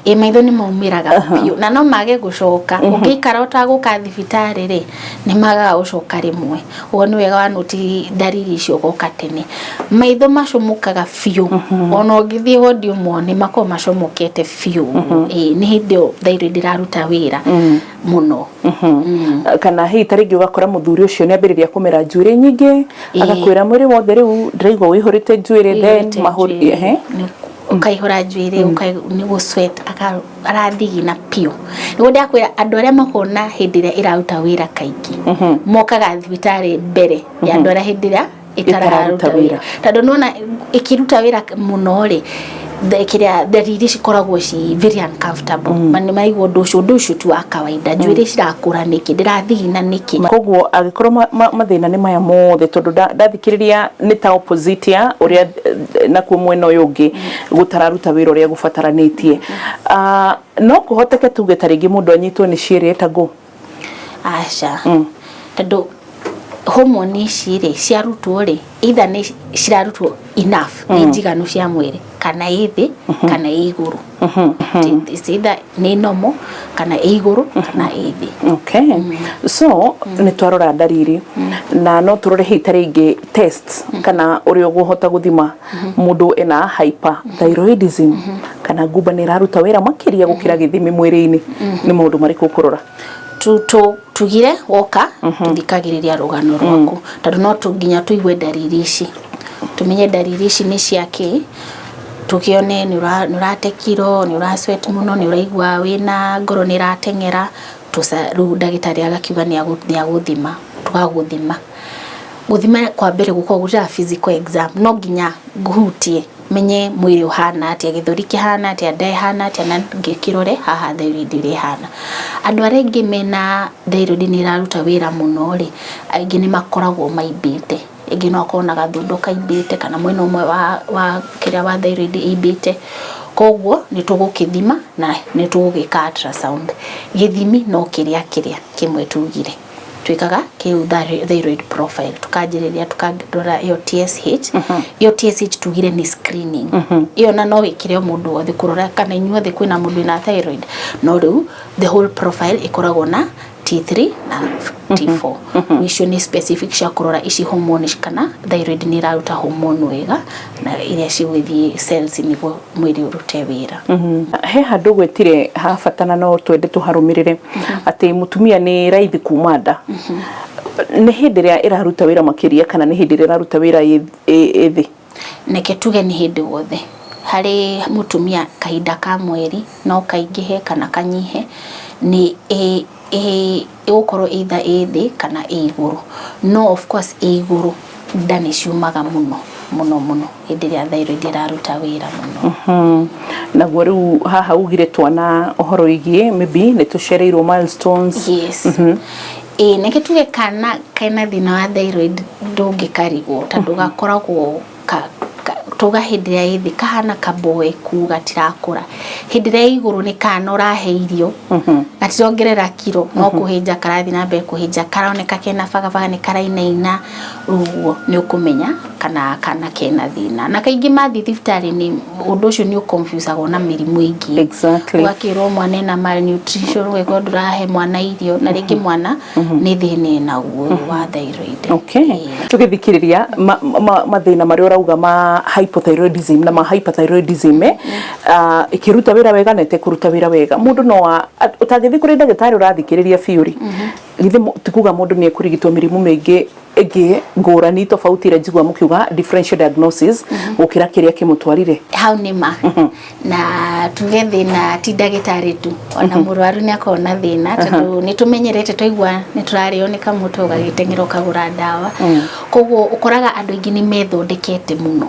Speaker 2: Ĩ, maitho nĩ maumĩraga biũ na no mage gũcoka. Ũngĩikara ũtagũka thibitarĩ rĩ, nĩ magaga gũcoka rĩmwe. Ũguo nĩ wega wanoti ndariri icio ũgoka tene. Maitho macomũkaga biũ, ona ũngĩthiĩ wodi ũmone makoragwo macomokete biũ. Ĩ, nĩ hĩndĩ ĩyo thyroid ĩraruta wĩra mũno.
Speaker 1: Kana hihi ta rĩngĩ ũgakora mũthuri ũcio nĩ ambĩrĩria kũmera njuĩrĩ nyingĩ, agakwĩra mwĩrĩ wothe rĩu ndĩraigua wĩihũrĩte njuĩrĩ, then
Speaker 2: Wĩihũrĩte
Speaker 1: mahũri
Speaker 2: njuĩrĩ.
Speaker 1: ehe.
Speaker 2: Ũkaihũra njuĩrĩ, nĩ gũ sweat, arathigina biũ. Nĩguo ndakwĩra andũ arĩa makona hĩndĩ ĩrĩa ĩraruta wĩra kaingĩ mokaga thibitarĩ mbere ya andũ arĩa hĩndĩ ĩrĩa
Speaker 1: ĩtararuta
Speaker 2: ĩtararuta
Speaker 1: wĩra.
Speaker 2: Wĩra, tondũ nĩwona ĩkĩruta wĩra mũno rĩ, Kĩrĩa ndariri cikoragwo ci very uncomfortable. Nĩ maraigua ũndũ ũcio ti wa kawaida, njuĩrĩ cirakũra nĩkĩ, ndĩrathigina nĩkĩ.
Speaker 1: Koguo angĩkorwo mathĩna nĩ maya mothe, tondũ ndathikĩrĩria nĩ ta opposite ya ũrĩa nakuo mwena ũyũ ũngĩ gũtararuta wĩra ũrĩa gũbataranĩtie. Ah, no kũhoteke tuge ta rĩngĩ mũndũ anyitwo nĩ cierĩ etagwo?
Speaker 2: Aca, tondũ hormone ici rĩ ciarutwo rĩ, either nĩ cirarutwo enough, nĩ njiganu cia mwĩrĩ, kana ĩ thĩ kana ĩ igũrũ. It's either nĩ normal kana ĩ igũrũ kana ĩ thĩ.
Speaker 1: Okay, so nĩ twarora ndariri na no tũrore hihi ta rĩngĩ test kana ũrĩa ũgũhota gũthima mũndũ ena hyperthyroidism kana ngumba nĩ ĩraruta wĩra makĩria gũkĩra gĩthimi mwĩrĩ-inĩ, nĩ maũndũ marĩkũ ũkũrora?
Speaker 2: Tugire woka tũthikagĩrĩria rũgano rwaku, tondũ no nginya tũigue ndariri ici, tũmenye ndariri ici nĩ cia kĩ, tũkĩone nĩ ũrate kiro, nĩ ũra sweat mũno, nĩ ũraigua wĩna ngoro nĩ ĩrateng'era. Rĩu ndagĩtarĩ agakiuga nĩ agũthima, tũgagũthima. Gũthima kwa mbere gũkoragwo gũtaga physical exam, no nginya ngũhutie menye mwĩrĩ ũhana atĩa, gĩthũri kĩhana atĩa, nda ĩhana atĩa, na ngĩkĩrore haha thyroid ũrĩa ĩhana. Andũ arĩa aingĩ mena thyroid nĩ ĩraruta wĩra mũno rĩ, aingĩ nĩ makoragwo maimbĩte, ĩngĩ no akorwo na gathundo kaimbĩte kana mwena ũmwe wa kĩrĩa wa thyroid ĩimbĩte. Koguo nĩ tũgũkĩthima na nĩ tũgũgĩka ultrasound. Gĩthimi no kĩrĩa kĩmwe tugire twĩkaga kĩu thyroid profile, tukanjĩrĩria tukarora ĩyo TSH. Ĩyo TSH tugire nĩ screening ĩyo, na no wĩkĩre o mũndũ wothe kũrora kana inyuothe kwĩna mũndũ wĩna thyroid. No rĩu the whole profile ĩkoragwo na T3 na T4. Icio nĩ specific cia kũrora ici hormone kana thyroid nĩ ĩraruta hormone wega na iria cigũthiĩ cells nĩguo mwĩrĩ ũrute wĩra.
Speaker 1: He handũ gwetire ha bata na no twende tũharũmĩrĩre, atĩ mũtumia nĩ raithi kuma nda. Nĩ hĩndĩ ĩrĩa ĩraruta wĩra makĩria kana nĩ hĩndĩ ĩrĩa ĩraruta wĩra ĩ thĩ?
Speaker 2: Neke tuge nĩ hĩndĩ wothe harĩ mũtumia, kahinda ka mweri no kaingĩhe kana kanyihe, nĩ ĩgũkorwo either ĩ thĩ kana ĩ igũrũ. No of course ĩ igũrũ nda nĩ ciumaga mũno mũno mũno hĩndĩ ĩrĩa thyroid ĩraruta wĩra mũno.
Speaker 1: Naguo rĩu haha ugire twana ũhoro wĩgiĩ maybe nĩ tũcereirwo milestones.
Speaker 2: Yes, ĩ neke tuge kana kena thĩna wa thyroid ndũngĩkarigwo, tondũ gakoragwo tuga hĩndĩ ĩrĩa ĩ thĩ kahana kaboeku, gatirakũra. Hĩndĩ ĩrĩa ĩ igũrũ nĩ kana ũrahe irio, gatirongerera kiro, no kũhĩnja karathiĩ na mbere kũhĩnja, karoneka kena bagabaga, nĩ karainaina. Rĩu ũguo nĩ ũkũmenya kana kena thĩna. Na kaingĩ mathiĩ thibitarĩ nĩ ũndũ ũcio nĩ ũconfusagwo na mĩrimũ ĩngĩ. Ũgakĩrwo mwana ena malnutrition, ũgekwo ndũrahe mwana irio, na rĩngĩ mwana nĩ thĩna enaguo ũyũ wa thyroid.
Speaker 1: Tũgĩthikĩrĩria mathĩna marĩa ũrauga ma hypothyroidism na ma hyperthyroidism, ĩkĩruta wĩra wega na ĩtekũruta wĩra wega, mũndũ no ũtangĩthiĩ kũrĩ ndagĩtarĩ ũrathikĩrĩria biũ rĩ, githĩ ti kuga mũndũ nĩ ekũrigitwo mĩrimũ mĩingĩ ĩngĩ ngũrani tofauti ĩrĩa njiguaga mũkiuga differential diagnosis gũkĩra kĩrĩa kĩmũtwarire?
Speaker 2: Hau nĩ ma na tuge thĩna ti ndagĩtarĩ tu, ona mũrwaru nĩ akoragwo na thĩna, tondũ nĩ tũmenyerete twaigua nĩ tũrarĩo nĩ kamũtwe ũgagĩteng'era ũkagũra ndawa. Koguo ũkoraga andũ aingĩ nĩ methondekete mũno,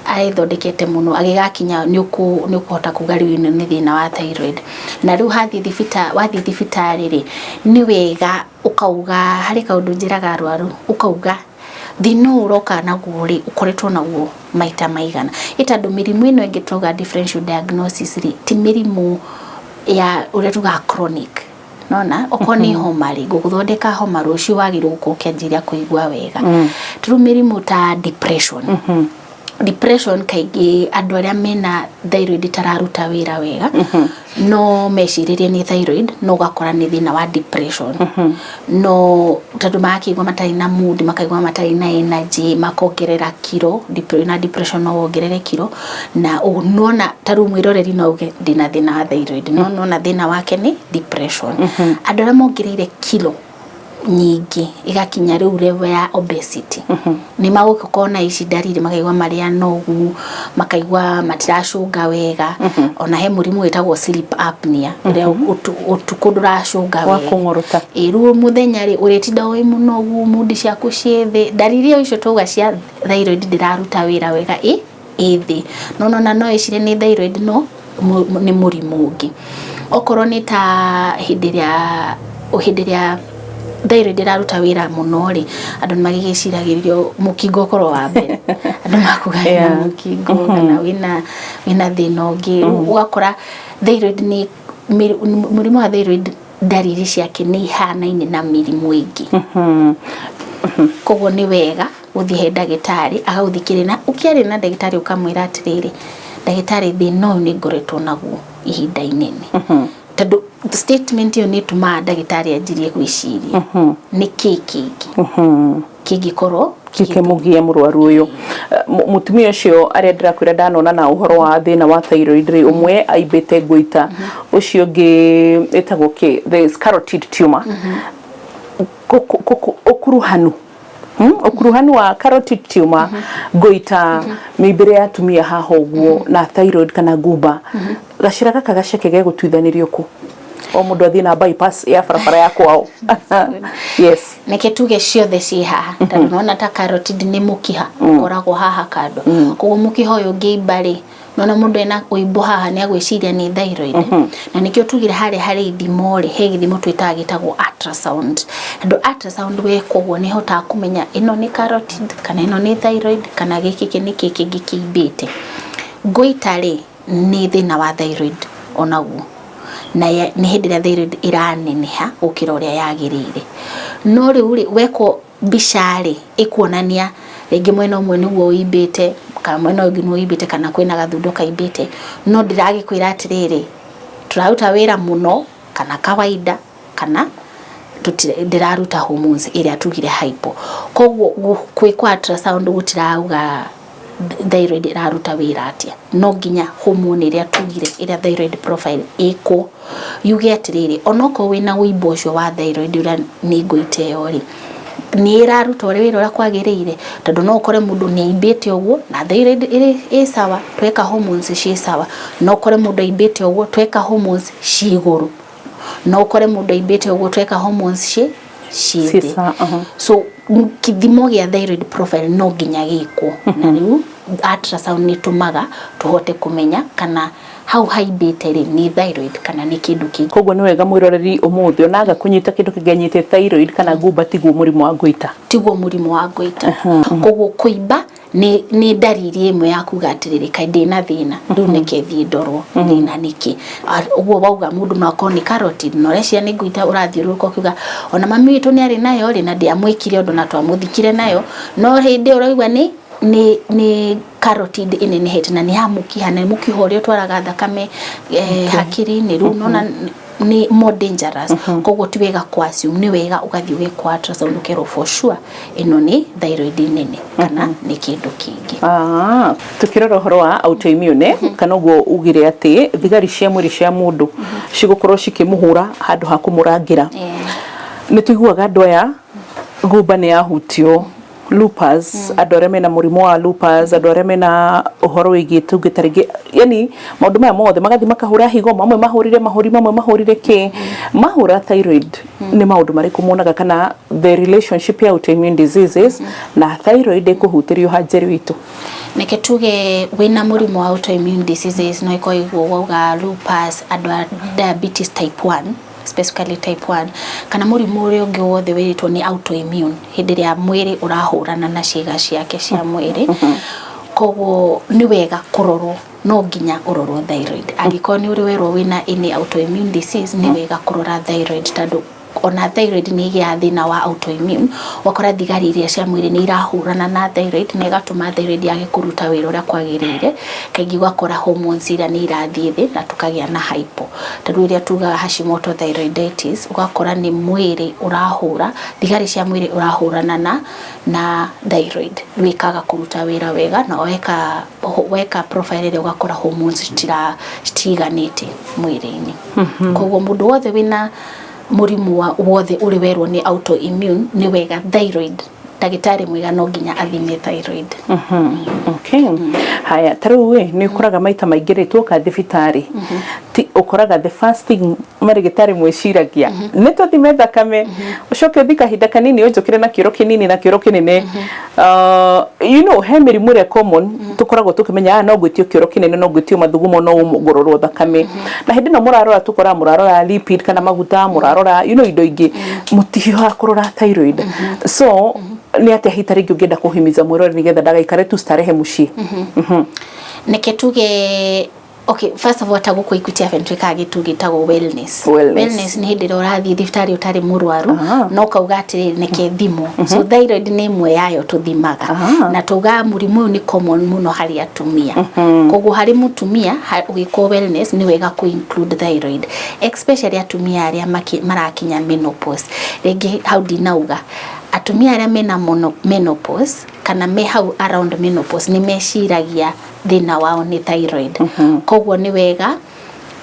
Speaker 2: arethondekete mũno, agĩgakinya nĩ ũkũhota kuga rĩu ĩno nĩ thĩna wa thyroid. Na rĩu hathiĩ thibitarĩ, wathiĩ thibitarĩ rĩ, nĩ wega ũkauga harĩ kaũndũ njĩraga arwaru, ũkauga thĩna ũyũ ũroka naguo rĩ, ũkoretwo naguo maita maigana ĩ, tondũ mĩrimũ ĩno ĩngĩ twauga differential diagnosis rĩ, ti mĩrimũ ya ũrĩa tugaga chronic. Nona okorwo nĩ homa rĩ, ngũgũthondeka homa, rũciũ wagĩrĩirwo gũkorwo ũkĩanjĩrĩria kũigua wega. Rĩu mĩrimũ ta depression, depression kaingĩ andũ arĩa mena thyroid itararuta wĩra wega no mecirĩrie nĩ thyroid, no ũgakora nĩ thĩna wa depression, no tondũ marakĩigua matarĩ na mood, makaigua matarĩ na energy, makongerera kiro. Na depression no wongerere kiro na nona ta rĩu mwĩroreri no auge ndĩna thĩna wa thyroid, no nona thĩna wake nĩ depression. Andũ arĩa mongereire kilo nyingĩ igakinya rĩu level ya obesity nĩ magũkorwo na ici ndariri, makaigua marĩ anogu, makaigua matiracũnga wega. Ona he mũrimũ wĩtagwo sleep apnea, ũrĩa ũtukũ ndũracũnga
Speaker 1: wa
Speaker 2: wega.
Speaker 1: Kũng'orota.
Speaker 2: Ĩ, rĩu mũthenya rĩ ũrĩtinda wĩ mũnogu, mood ciaku ciĩ thĩ, ndariri o icio twauga cia thyroid ndĩraruta wĩra wega ĩ. Ĩ thĩ no nona no ĩcire nĩ thyroid, no nĩ mũrimũ ũngĩ. Okorwo nĩ ta hĩndĩ ĩrĩa thyroid ĩraruta wĩra mũno rĩ, andũ nĩ magĩgĩciragĩrĩrio mũkingo ũkorwo wa mbere, andũ makuga wĩna mũkingo kana wĩna thĩna ũngĩ. Rĩu ũgakora thyroid nĩ mũrimũ wa thyroid, ndariri ciake nĩ ihanaine na mĩrimũ ĩngĩ. Koguo nĩ wega gũthiĩ he ndagĩtarĩ agagũthikĩrĩria, na ũkĩaria na ndagĩtarĩ ũkamwĩra atĩrĩrĩ, "Ndagĩtarĩ, thĩna ũyũ nĩ ngoretwo naguo ihinda inene," tondũ statement ĩyo nĩ ĩtũmaga ndagĩtarĩ anjirie gwĩciria nĩ kĩ kĩngĩ kĩngĩkorwo
Speaker 1: kĩkĩmũgia mũrwaru ũyũ. Mũtumia ũcio arĩa ndĩrakwĩra ndanona na ũhoro wa thĩna wa thyroid rĩ, ũmwe aimbĩte goiter, ũcio ũngĩ ĩtagwo kĩ, the carotid tumor. Ũkuruhanu, Ũkuruhanu wa carotid tumor, goiter, mĩimbĩre ya atumia haha ũguo, na thyroid kana ngumba, gacĩra gaka gaceke gegũtuithanĩrio kũ o mũndũ athiĩ na bypass ya barabara ya kwao? Yes.
Speaker 2: Neke tuge ciothe ciĩ haha, tondũ nona ta carotid nĩ mũkiha ũkoragwo haha kando. Koguo mũkiha ũyũ ũngĩimba rĩ, nona mũndũ ena ũimbo haha, nĩ agwĩciria nĩ thyroid. Na nĩkĩo tugire harĩa harĩ ithimo rĩ, he gĩthimo twĩtaga gĩtagwo ultrasound, tondũ ultrasound wekwo ũguo nĩ ĩhotaga kũmenya ĩno nĩ carotid kana ĩno nĩ thyroid kana gĩkĩ nĩ kĩ kĩngĩ kĩimbĩte. Goiter rĩ, nĩ thĩna wa thyroid onaguo, na nĩ hĩndĩ ĩrĩa thyroid ĩraneneha gũkĩra ũrĩa yagĩrĩire. No rĩu rĩ, wekwo mbica rĩ, ĩkuonania rĩngĩ mwena ũmwe nĩguo ũimbĩte kana mwena ũyũ ũngĩ nĩguo ũimbĩte kana kwĩna gathundo kaimbĩte, no ndĩragĩkwĩra atĩrĩrĩ, tũraruta wĩra mũno kana kawaida kana ndĩraruta hormones ĩrĩa tugire hypo. Koguo gwĩkwo ultrasound gũtirauga thyroid ĩraruta wĩra atĩa. No nginya hormone ĩrĩa tugire, ĩrĩa thyroid profile, ĩkwo yuge atĩrĩrĩ, onokorwo wĩna ũimbo ũcio wa thyroid ũrĩa nĩ goiter ĩyo rĩ, nĩ ĩraruta ũrĩa wĩra ũrĩa kwagĩrĩire. Tondũ no ũkore mũndũ nĩ aimbĩte ũguo na thyroid ĩrĩ ĩ sawa, tweka hormones ciĩ sawa. No ũkore mũndũ aimbĩte ũguo, tweka hormones ciĩ igũrũ. No ũkore mũndũ aimbĩte ũguo, tweka hormones ciĩ
Speaker 1: Ciĩ
Speaker 2: thĩ.
Speaker 1: Sawa.
Speaker 2: So kĩthimo gĩa thyroid profile no nginya gĩkwo, na rĩu ultrasound nĩ ĩtũmaga tũhote kũmenya kana hau haimbĩte rĩ, nĩ thyroid kana nĩ kĩndũ kĩngĩ.
Speaker 1: Koguo nĩ wega mwĩroreri ũmũthĩ onaga kũnyita kĩndũ kĩngĩ anyite thyroid kana ngumba tiguo mũrimũ wa goiter.
Speaker 2: Tiguo mũrimũ wa goiter. Koguo kũimba nĩ ndariri ĩmwe ya kuga atĩrĩrĩ, kaĩ ndĩna thĩna rĩu, neke thiĩ ndorwo thĩna nĩkĩ. Ũguo wauga mũndũ no akorwo nĩ carotid na ũreciria nĩ goiter, ũrathiũrũrũka ũkiuga ona mami witũ nĩ arĩ nayo rĩ, na ndĩamwĩkire ũndũ na twamũthikire nayo, no hĩndĩ ĩyo ũraigua nĩ carotid ĩnenehete na nĩ ya mũkiha, na nĩ mũkiha ũrĩa ũtwaraga thakame hakiri-inĩ. Rĩu nona nĩ more dangerous. Koguo ti wega ku assume, nĩ wega ũgathiĩ ũgekwo ultrasound, ũkerwo for sure ĩno nĩ thyroid nene kana nĩ kĩndũ kĩngĩ.
Speaker 1: Ah, tukirora ũhoro wa autoimmune, kana ũguo ugire atĩ thigari cia mwĩrĩ cia mũndũ cigũkorwo cikĩmũhũra handũ ha kũmũrangĩra, nĩ tũiguaga andũ aya ngumba nĩ yahutio, lupus, andũ arĩa mena mũrimũ wa lupus, andũ arĩa mena ũhoro wĩgiĩ tuge ta rĩngĩ, yani maũndũ maya mothe magathiĩ makahũra higo, mamwe mahũrire mahũri, mamwe mahũrire kĩ, mahũra thyroid, nĩ maũndũ marĩkũ monaga kana the relationship ya autoimmune diseases na thyroid ĩkũhutĩrio ha Njeri witũ?
Speaker 2: Neke tuge wĩna mũrimũ wa autoimmune diseases, no ĩkorwo iguo wauga lupus, andũ a diabetes type 1, specifically type 1, kana mũrimũ ũrĩa ũngĩ wothe wĩrĩtwo nĩ autoimmune, hĩndĩ ĩrĩa mwĩrĩ ũrahũrana na ciĩga ciake cia mwĩrĩ. Koguo nĩ wega kũrorwo, no nginya ũrorwo thyroid. Angĩkorwo nĩ ũrĩ werwo wĩna any autoimmune disease, nĩ wega kũrora thyroid, tondũ ona thyroid nĩ ĩgĩaga thĩna wa autoimmune, ũgakora thigari iria cia mwĩrĩ nĩ irahũrana na thyroid na ĩgatũma thyroid yage kũruta wĩra ũrĩa kwagĩrĩire. Kaingĩ ũgakora hormones iria nĩ irathiĩ thĩ na tũkagĩa na hypo, tondũ ĩrĩa tugaga Hashimoto thyroiditis, ũgakora nĩ mwĩrĩ ũrahũra, thigari cia mwĩrĩ ũrahũrana na thyroid, rĩu ĩkaga kũruta wĩra wega, na weka profile ĩrĩa ũgakora hormones citiiganĩte mwĩrĩ-inĩ. Koguo mũndũ wothe wĩna mũrimũ wa wothe ũrĩ werwo nĩ autoimmune, nĩ wega thyroid Ndagĩtarĩ mwega no nginya athime thyroid.
Speaker 1: Okay. Haya, ta rĩu ĩ nĩ ũkoraga maita maingĩ rĩ tuoka thibitarĩ ti ũkoraga the first thing marĩgĩtarĩ mwĩciragia nĩ tũthime thakame, ũcoke ũthi kahinda kanini ũnjũkĩre na kĩoro kĩnini na kĩoro kĩnene. He mĩrimũ ĩrĩa common tũkoragwo tũkĩmenya, ah, no ngwĩtio kĩoro kĩnene, no ngwĩtio mathugumo, no ngũrorwo thakame, na hĩndĩ ĩno mũrarora tũkoraga mũrarora lipid kana maguta, mũrarora indo ingĩ, mũtihiũhaga kũrora thyroid. So nĩ atĩa hita rĩngĩ ũngĩenda kũhimiza mwĩrore nĩgetha ndagaikare tu starehe mũciĩ?
Speaker 2: Neke tuge, okay, first of all, ta gũkũ Equity Afya twĩkaga gĩtu gĩtagwo wellness.
Speaker 1: Wellness.
Speaker 2: Wellness nĩ hĩndĩ ĩrĩa ũrathiĩ thibitarĩ ũtarĩ mũrwaru, no kauga atĩrĩrĩ, neke thimũ. So thyroid nĩ ĩmwe yayo tũthimaga. Na tugaga mũrimũ ũyũ nĩ common mũno harĩ atumia, koguo harĩ mũtumia ũgĩkwo wellness nĩ wega kũ include thyroid, especially atumia arĩa marakinya menopause. Rĩngĩ hau ndinauga atumia arĩa mena menopause kana me hau around menopause nĩ meciragia thĩna wao nĩ thyroid. Koguo nĩ wega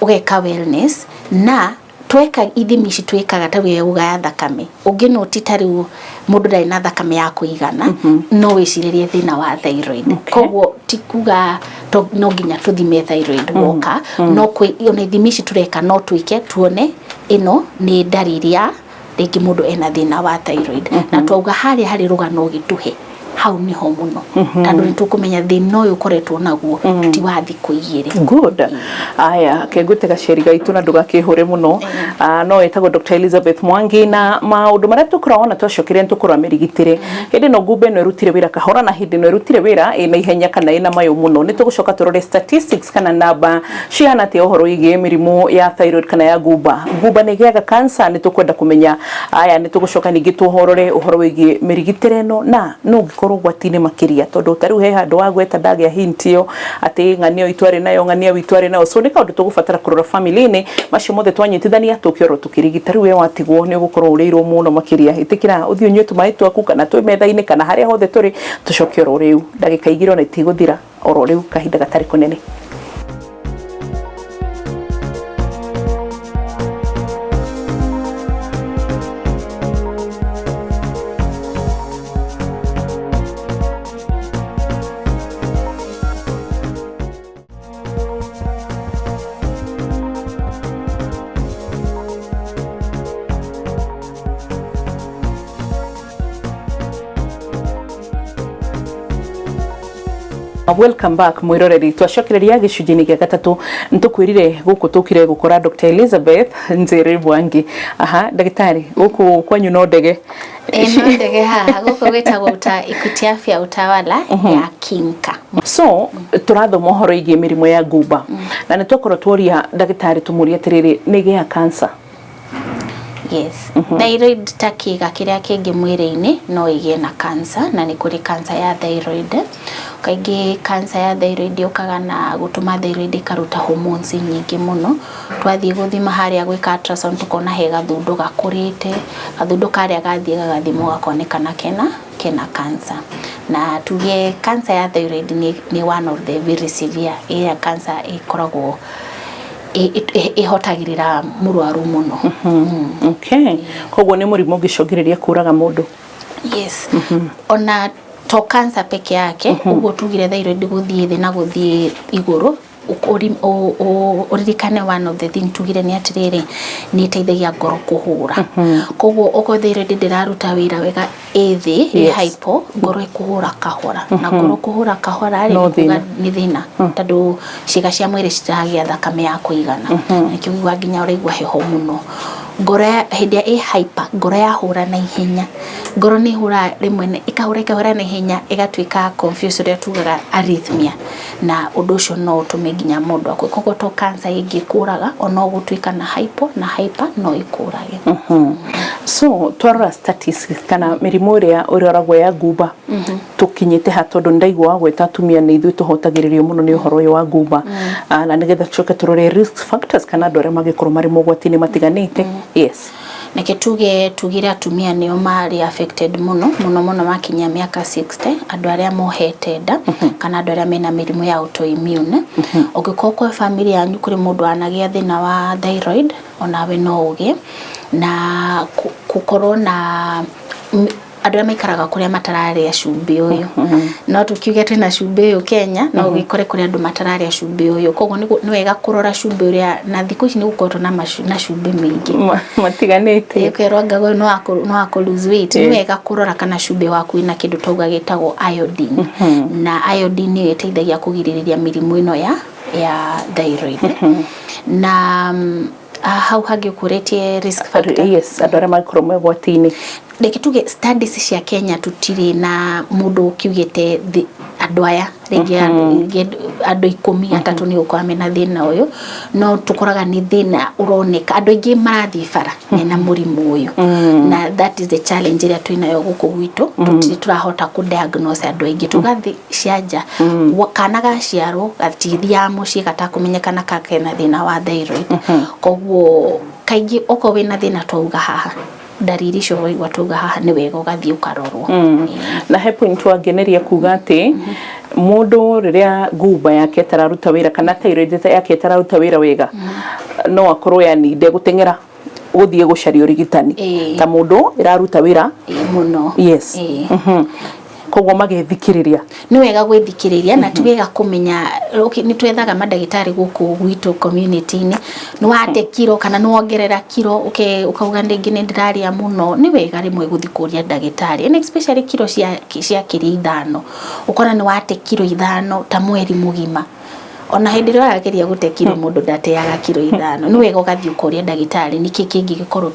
Speaker 2: ũgeka wellness, na tweka ithimi ici twĩkaga ta wĩ uga ya thakame, ũngĩ no ti ta rĩu mũndũ ndarĩ na thakame ya kũigana, no wĩcirĩrie thĩna wa thyroid. Koguo ti kuga no nginya tũthime thyroid woka, no kwĩ ona ithimi ici tũreka no twĩke tuone ĩno nĩ ndariri ya rĩngĩ mũndũ ena thĩna wa thyroid. Na twauga harĩa harĩ rũgano ũgĩtũhe hau niho mũno, tondũ nĩ tũkũmenya thĩna ũyũ ũkoretwo naguo ti wa thikũ 2.
Speaker 1: Good. Aya, kengwĩte gaceri gaitũ na ndũgakĩhũre mũno. Ah, no ĩtagwo Dr. Elizabeth Mwangi, na maũndũ marĩa tũkoragwo ona twacokire nĩ tũkorwo mĩrigitĩre hĩndĩ ĩno ngumba ĩno ĩrutire wĩra kahora na hĩndĩ ĩno ĩrutire wĩra ĩna ihenya kana ĩna mayũ mũno. Nĩ tũgũcoka tũrore statistics kana namba cihana atĩa ũhoro wĩgiĩ mĩrimũ ya thyroid kana ya ngumba. Ngumba nĩ ĩgĩaga cancer? Nĩ tũkwenda kũmenya. Aya, nĩ tũgũcoka ningĩ tũhorore ũhoro wĩgiĩ mĩrigitĩre ĩno na no ũngĩkorwo ũgwati-inĩ makĩria, tondũ ta rĩu he handũ wagweta ndagĩa hint ĩyo atĩ ng'ania witũ arĩ nayo, ng'ania witũ arĩ nayo. So nĩ kaũndũ tũgũbatara kũrora family-inĩ macio mothe twanyitithania tũkĩorwo tũkĩrigita. Rĩu we watigwo nĩ ũgũkorwo ũrĩirwo mũno makĩria. Ĩtĩkĩra ũthiĩ ũnyue tũmaĩ twaku kana twĩ metha-inĩ kana harĩa hothe tũrĩ, tũcoke oro rĩu, ndagĩka 2 ona itigũthira, oro rĩu, kahinda gatarĩ kũnene. Welcome back mwiroreri, twacokereria gĩcunjĩ-inĩ gĩa gatatũ. Nĩtũkwĩrire gũkũ tũkire gũkora Dr. Elizabeth Nzere Mwangi. Aha, ndagĩtarĩ, gũkũ kwanyu no ndege?
Speaker 2: Ĩno ndege haha gũkũ gwĩtagwo Equity Afya Utawala ya Kinka.
Speaker 1: So tũrathoma ũhoro ĩgiĩ mĩrimũ ya ngumba, na nĩ twakorwo tworia ndagĩtarĩ tũmũrie atĩrĩrĩ, nĩ ĩgĩaga cancer?
Speaker 2: Yes. Thyroid ta kĩga kĩrĩa kĩngĩ mwĩrĩ-inĩ no ĩgĩe na cancer, na nĩ kũrĩ cancer ya thyroid. Kaingĩ cancer ya thyroid yũkaga na gũtũma thyroid ĩkaruta hormones nyingĩ mũno. Twathiĩ gũthima harĩa gwĩka ultrasound tũkona he gathundu gakũrĩte, gathundu karĩa gathiĩ gagathimwo gakonekana kena cancer. Na tuge cancer ya thyroid nĩ one of the very severe ĩrĩa cancer ĩkoragwo ĩhotagĩrĩra mũrwaru mũno.
Speaker 1: Okay, koguo nĩ mũrimũ ũngĩcũngĩrĩria kũraga mũndũ?
Speaker 2: Yes. Ona to cancer peke yake, ũguo tugire thyroid gũthiĩ thĩ na gũthiĩ igũrũ, ũririkane one of the thing tugire nĩ atĩrĩrĩ, nĩ ĩteithagia ngoro kũhũra. Koguo okorwo thyroid ndĩraruta wĩra wega, ĩ thĩ, ĩ hypo, ngoro ĩkũhũra kahora, na ngoro kũhũra kahora rĩ,
Speaker 1: No
Speaker 2: nĩ kuga
Speaker 1: thĩna.
Speaker 2: Nĩ thĩna, tondũ ciĩga cia mwĩrĩ citiragĩa thakame ya kũigana. Nĩkĩo ũiguaga nginya ũraigua heho mũno. Ngoro hĩndĩ ĩrĩa ĩ hyper, ngoro yahũra na ihenya, ngoro nĩ ĩhũraga rĩmwe ĩkahũra ĩkahũra na ihenya, ĩgatuĩka confused, ũrĩa tugaga arrhythmia, na ũndũ ũcio no ũtũme nginya mũndũ akue. Koguo to cancer ĩngĩkũraga, ona ũgũtuĩka na hypo na hyper no ĩkũrage.
Speaker 1: So twarora statistics kana mĩrimũ ĩrĩa ĩroragwo ya ngumba, tũkinyĩte ha? Tondũ nĩndaigua wagweta atumia nĩ ithuĩ tũhotagĩrĩrio mũno nĩ ũhoro ũyũ wa ngumba. Ah, na nĩgetha tũcoke tũrore risk factors kana andũ arĩa mangĩkorwo marĩ mogwati-inĩ matiganĩte. Yes.
Speaker 2: Reke tuge tugire atumia nĩo marĩ affected mũno mũno mũno makinyia mĩaka 60, andũ arĩa mohete nda kana andũ arĩa mena mĩrimũ ya autoimmune. Ũngĩkorwo kwa family yanyu kũrĩ mũndũ wanagĩa thĩna wa thyroid, onawe no ũgĩe na gũkorwo na Andũ arĩa maikaraga kũrĩa matararĩa cumbĩ ũyũ, no tũkiuge twĩna cumbĩ ũyũ Kenya, no ũgĩkore kũrĩ andũ matararĩa cumbĩ ũyũ. Koguo nĩ wega kũrora cumbĩ ũrĩa, na thikũ ici nĩ gũkoretwo na cumbĩ mĩingĩ
Speaker 1: matiganĩte.
Speaker 2: Ũkerwo anga ũyũ no wa kũ lose weight. Nĩ wega kũrora kana cumbĩ waku wĩna kĩndũ twauga gĩtagwo iodine, na iodine nĩyo ĩteithagia kũgirĩrĩria mĩrimũ ĩno ya thyroid. Na hau hangĩ ũkũrĩtie risk factor.
Speaker 1: Yes, andũ arĩa mangĩkorwo me ũgwati-inĩ.
Speaker 2: Reke tuge studies cia Kenya tutirĩ na mũndũ ũkiugĩte andũ aya rĩngĩ andũ 13 nĩ gũkorwo mena thĩna ũyũ, no tũkoraga nĩ thĩna ũroneka andũ aingĩ marathiĩ bara mena mũrimũ ũyũ, na that is the challenge ĩrĩa twĩnayo gũkũ gwitũ. Tũtirĩ tũrahota kũ diagnose andũ aingĩ. Tũgathiĩ cia nja, kana gaciarwo gatithiaga mũciĩ gatakũmenyekana kena thĩna wa thyroid. Koguo kaingĩ okorwo wĩna thĩna twauga haha, ndariri icio waigua twauga haha, nĩ wega ũgathiĩ ũkarorwo.
Speaker 1: Na he point wangeneria kuga atĩ mũndũ rĩrĩa ngumba yake ĩtararuta wĩra kana thyroid yake ĩtararuta wĩra wega, no akorwo yani ndegũteng'era gũthiĩ gũcaria ũrigitani ta mũndũ ĩraruta wĩra
Speaker 2: mũno.
Speaker 1: Yes. Koguo magethikĩrĩria.
Speaker 2: Nĩ wega gwĩthikĩrĩria, na ti wega kũmenya, okay, nĩ twethaga mandagĩtarĩ gũkũ gwitũ community-inĩ, nĩ wate kiro kana nĩ wongerera kiro, ũkauga rĩngĩ nĩ ndĩrarĩa mũno. Nĩ wega rĩmwe gũthiĩ kũria ndagĩtarĩ, and especially kiro cia kĩrĩa 5, ũkona nĩ wate kiro 5 ta mweri mũgima, ona hĩndĩ ĩrĩa ũrageria gũte kiro mũndũ ndateaga kiro 5. Nĩ wega ũgathiĩ ũkoria ndagĩtarĩ nĩkĩ kĩngĩgĩkorwo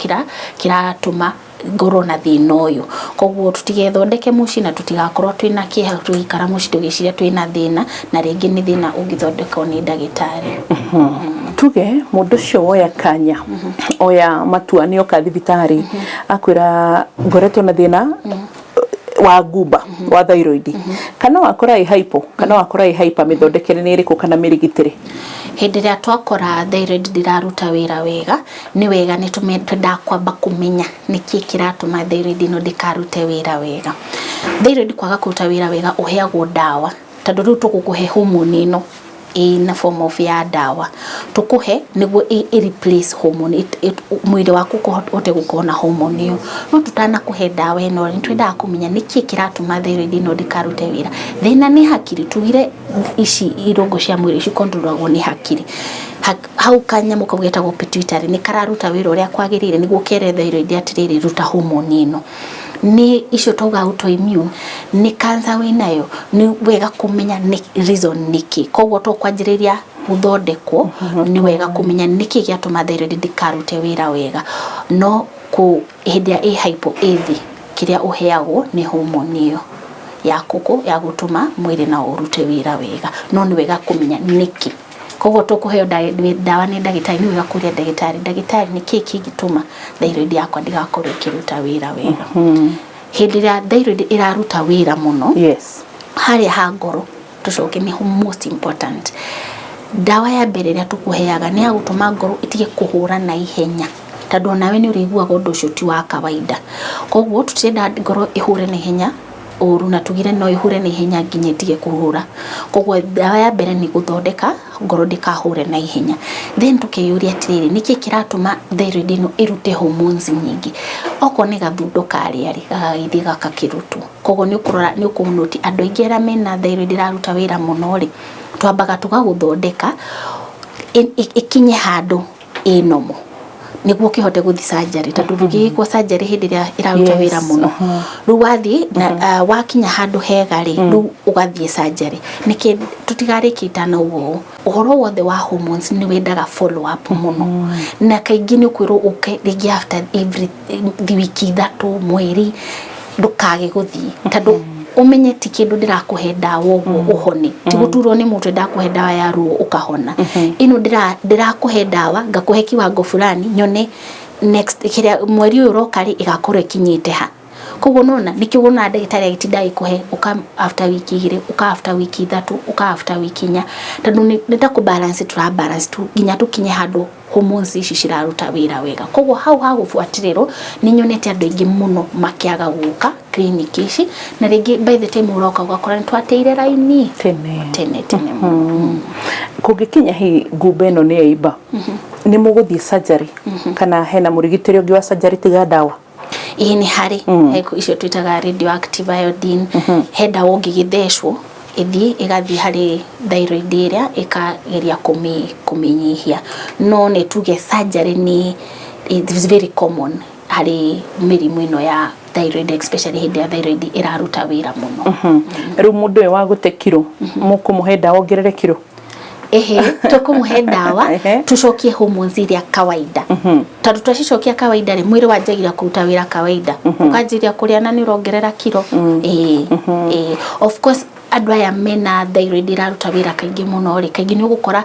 Speaker 2: kĩratũma ngorwo na thĩna ũyũ. Koguo tũtigethondeke mũciĩ na tũtigakorwo twĩna kĩeha tũgĩikara mũciĩ tũgĩciria twĩna thĩna, na rĩngĩ nĩ thĩna ũngĩthondekwo nĩ ndagĩtarĩ.
Speaker 1: Tuge mũndũ ũcio woya kanya, oya matua nĩ oka thibitarĩ, akwĩra ngoretwo na thĩna wa ngumba wa thyroid, kana wakora ĩ hypo kana wakora ĩ hyper, mĩthondekere nĩ ĩrĩkũ kana mĩrigitĩre?
Speaker 2: Hĩndĩ ĩrĩa twakora thyroid ndĩraruta wĩra wega, nĩ wega nĩ twendaga kwamba kũmenya nĩkĩ kĩratũma thyroid ĩno ndĩkarute wĩra wega. Thyroid kwaga kũruta wĩra wega, ũheagwo ndawa, tondũ rĩu tũgũkũhe hormone ĩno ĩna form of ya ndawa, tũkũhe nĩguo ĩ replace hormone, mwĩrĩ waku ũhote gũkorwo na hormone ĩyo. No tũtanakũhe ndawa ĩno, nĩ twendaga kũmenya nĩkĩ kĩratũma thyroid ĩno ndĩkarute wĩra. Thĩna nĩ hakiri. Tugire ici irũngo cia mwĩrĩ cikontrolagwo nĩ hakiri. Hau kanyamũ kau getagwo pituitary nĩ kararuta wĩra ũrĩa kwagĩrĩire nĩguo kere thyroid atĩrĩrĩ, ruta hormone ĩno? Nĩ icio twauga autoimmune, nĩ cancer wĩnayo? Nĩ wega kũmenya nĩ reason nĩkĩ. Koguo tũkwanjĩrĩria gũthondekwo, nĩ wega kũmenya nĩkĩ gĩatũma thyroid ndĩkarute wĩra wega. No kũ hĩndĩ ĩrĩa ĩ hypo, ĩ thĩ, kĩrĩa ũheagwo nĩ hormone ĩyo ya kũkũ ya gũtũma mwĩrĩ no ũrute wĩra wega. No nĩ wega kũmenya nĩkĩ. Koguo tũkũheo ndawa nĩ ndagĩtarĩ, nĩ wega kũria ndagĩtarĩ, ndagĩtarĩ, nĩkĩ kĩngĩtũma thyroid yakwa ndĩgakorwo ĩkĩruta wĩra wega? Hĩndĩ ĩrĩa thyroid ĩraruta wĩra mũno, harĩa ha ngoro, tũcoke nĩho most important. Ndawa ya mbere ĩrĩa tũkũheaga nĩ ya gũtũma ngoro ĩtige kũhũra na ihenya, tondũ onawe nĩ ũrĩiguaga ũndũ ũcio ti wa kawaida. Koguo tũtirenda ngoro ĩhũre na ihenya ũru, na tugire no ĩhũre na ihenya nginya ĩtige kũhũra. Koguo ndawa ya mbere nĩ gũthondeka ngoro ndĩkahũre na ihenya. Then tũkeyũria atĩrĩrĩ, nĩkĩ kĩratũma thyroid ĩno ĩrute hormones nyingĩ? Okorwo nĩ gathundo karĩa rĩ, gagagĩthiĩ gakakĩrutwo. Koguo nĩ ũkũrora, nĩ ũkũnoti andũ aingĩ arĩa mena thyroid ĩraruta wĩra mũno rĩ, twambaga tũgagũthondeka ĩkinye handũ ĩ normal nĩguo ũkĩhote gũthiĩ surgery, tondũ ndũngĩgĩkwo surgery hĩndĩ ĩrĩa ĩraruta wĩra mũno. Rĩu wathiĩ na wakinya handũ hega rĩ, rĩu ũgathiĩ surgery. Nĩkĩ tũtigarĩkie itanauga ũũ? Ũhoro wothe wa hormones nĩ wendaga follow up mũno, na kaingĩ nĩ ũkwĩrwo ũke rĩngĩ after every wiki 3, mweri, ndũkage gũthiĩ, tondũ ũmenye ti kĩndũ ndĩrakũhe ndawa ũguo ũhone, ti gũturwo nĩ mũtwe ndakũhe ndawa ya ruo ũkahona. Ĩno ndĩrakũhe ndawa, ngakũhe kiwango fulani, nyone next kĩrĩa mweri ũyũ ũroka rĩ, ĩgakorwo ĩkinyĩte ha. Koguo nona nĩkĩo wonaga ndagĩtarĩ agĩtinda agĩkũhe ũka after wiki 2, ũka after wiki 3, ũka after wiki 4, tondũ nĩ ta kũ balance tũra balance tu nginya tũkinye handũ hormones ici ciraruta wĩra wega. Koguo hau ha gũbuatĩrĩrwo, nĩ nyonete andũ aingĩ mũno makĩaga gũka clinic ici, na rĩngĩ by the time ũroka ũgakora nĩ twateire raini
Speaker 1: tene.
Speaker 2: Tene tene mũno.
Speaker 1: Kũngĩkinya hihi ngumba ĩno nĩ yaimba, nĩ mũgũthiĩ surgery kana hena mũrigitĩri ũngĩ wa surgery tiga ndawa?
Speaker 2: Ĩĩ, nĩ harĩ. He icio twĩtaga radioactive iodine. He ndawa ũngĩgĩthecwo ĩthiĩ ĩgathiĩ harĩ thyroid ĩrĩa ĩkageria kũmĩnyihia. No nĩ tuge surgery nĩ, it is very common harĩ mĩrimũ ĩno ya thyroid, especially hĩndĩ ya thyroid ĩraruta wĩra mũno.
Speaker 1: Rĩu mũndũ ũyũ wa gũte kiro, mũkũmũhe ndawa ongerere kiro?
Speaker 2: Ehe, tũkũmũhe ndawa tũcokie hormones iria kawaida, tondũ twacicokia kawaida rĩ, mwĩrĩ wanjagia kũruta wĩra kawaida, ũkanjĩria kũrĩa na nĩ ũrongerera kiro. Ĩĩ, of course andũ aya mena thyroid ĩraruta wĩra kaingĩ mũno rĩ, kaingĩ nĩ ũgũkora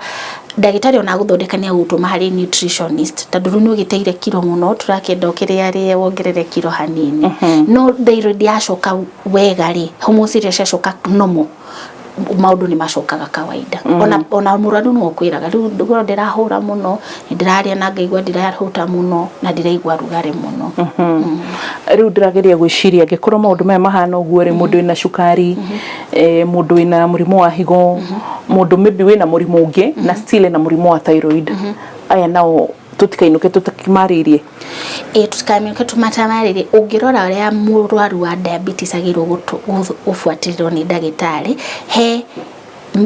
Speaker 2: ndagĩtarĩ ona agũthondeka nĩ agũtũma harĩ nutritionist, tondũ rĩu nĩ ũgĩteire kiro mũno, tũrakĩenda ũkĩrĩa rĩe wongerere kiro hanini. No thyroid yacoka wega rĩ, hormones iria ciacoka normal, maũndũ nĩ macokaga kawaida. Ona mũrwaru no ũkwĩraga, rĩu ngoro ndĩrahũra mũno, nĩ ndĩrarĩa na ngaigua ndirahũta mũno na ndiraigua rugarĩ mũno.
Speaker 1: Rĩu ndĩrageria gwĩciria, angĩkorwo maũndũ maya mahana ũguo rĩ, mũndũ wĩna cukari, mũndũ wĩna mũrimũ wa higo, mũndũ maybe wĩna mũrimũ ũngĩ na still ena mũrimũ wa thyroid, aya nao tũtikainũke tũtakimarĩirie?
Speaker 2: Ĩ, tũtikamenyeke tũmatamarĩrie. Ũngĩrora ũrĩa mũrwaru wa diabetes agĩrĩirwo gũbuatĩrĩrwo nĩ ndagĩtarĩ, he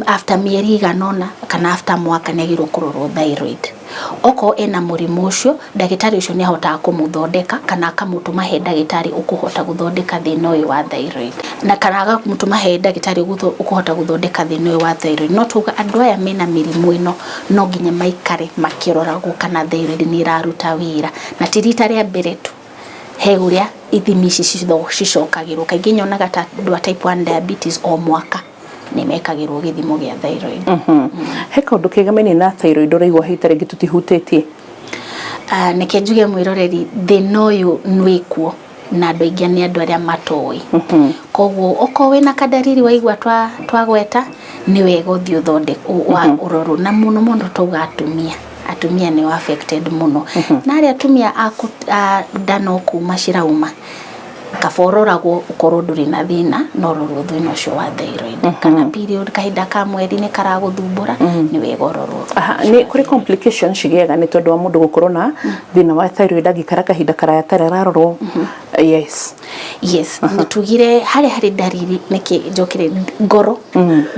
Speaker 2: after mĩeri igana ũna kana after mwaka nĩ agĩrĩirwo kũrorwo thyroid. Okorwo ena mũrimũ ũcio, ndagĩtarĩ ũcio nĩ ahotaga kũmũthondeka kana akamũtũma he ndagĩtarĩ ũkũhota gũthondeka thĩna ũyũ wa thyroid, na kana akamũtũma he ndagĩtarĩ ũkũhota gũthondeka thĩna ũyũ wa thyroid. No tuga andũ aya mena mĩrimũ ĩno no nginya maikare makĩroragwo kana thyroid nĩ ĩraruta wĩra, na ti rita rĩa mbere tu. He ũrĩa ithimi ici cicokagĩrwo. Kaingĩ nyonaga ta andũ a type 1 diabetes o mwaka nĩ mekagĩrwo gĩthimo gĩa thyroid.
Speaker 1: He kaũndũ kegamainie na thyroid ũraigua hita rĩngĩ tũtihutĩtie?
Speaker 2: Neke njuge mwĩroreri, thĩna ũyũ nĩwĩkuo na andũ aingĩ nĩ andũ arĩa matoĩ. Koguo okorwo wĩna kadariri waigua twagweta, nĩ wega ũthiĩ ũthonde ũrorwo, na mũno mũno tauga atumia nĩo affected mũno, na arĩa atumia a nda no kuma cirauma, kaba ũroragwo ũkorwo ndũrĩ na thĩna, no ũrorwo thĩna ũcio wa thyroid, kana period kahinda ka mweri nĩ karagũthumbũra, nĩ wega ũrorwo.
Speaker 1: Aha, nĩ kũrĩ complications cigĩaga nĩ tondũ wa mũndũ gũkorwo na thĩna wa thyroid angĩikara kahinda karaya atarĩ ararorwo? Yes.
Speaker 2: Yes, tugire harĩa harĩ ndariri nĩkĩ njokere ngoro.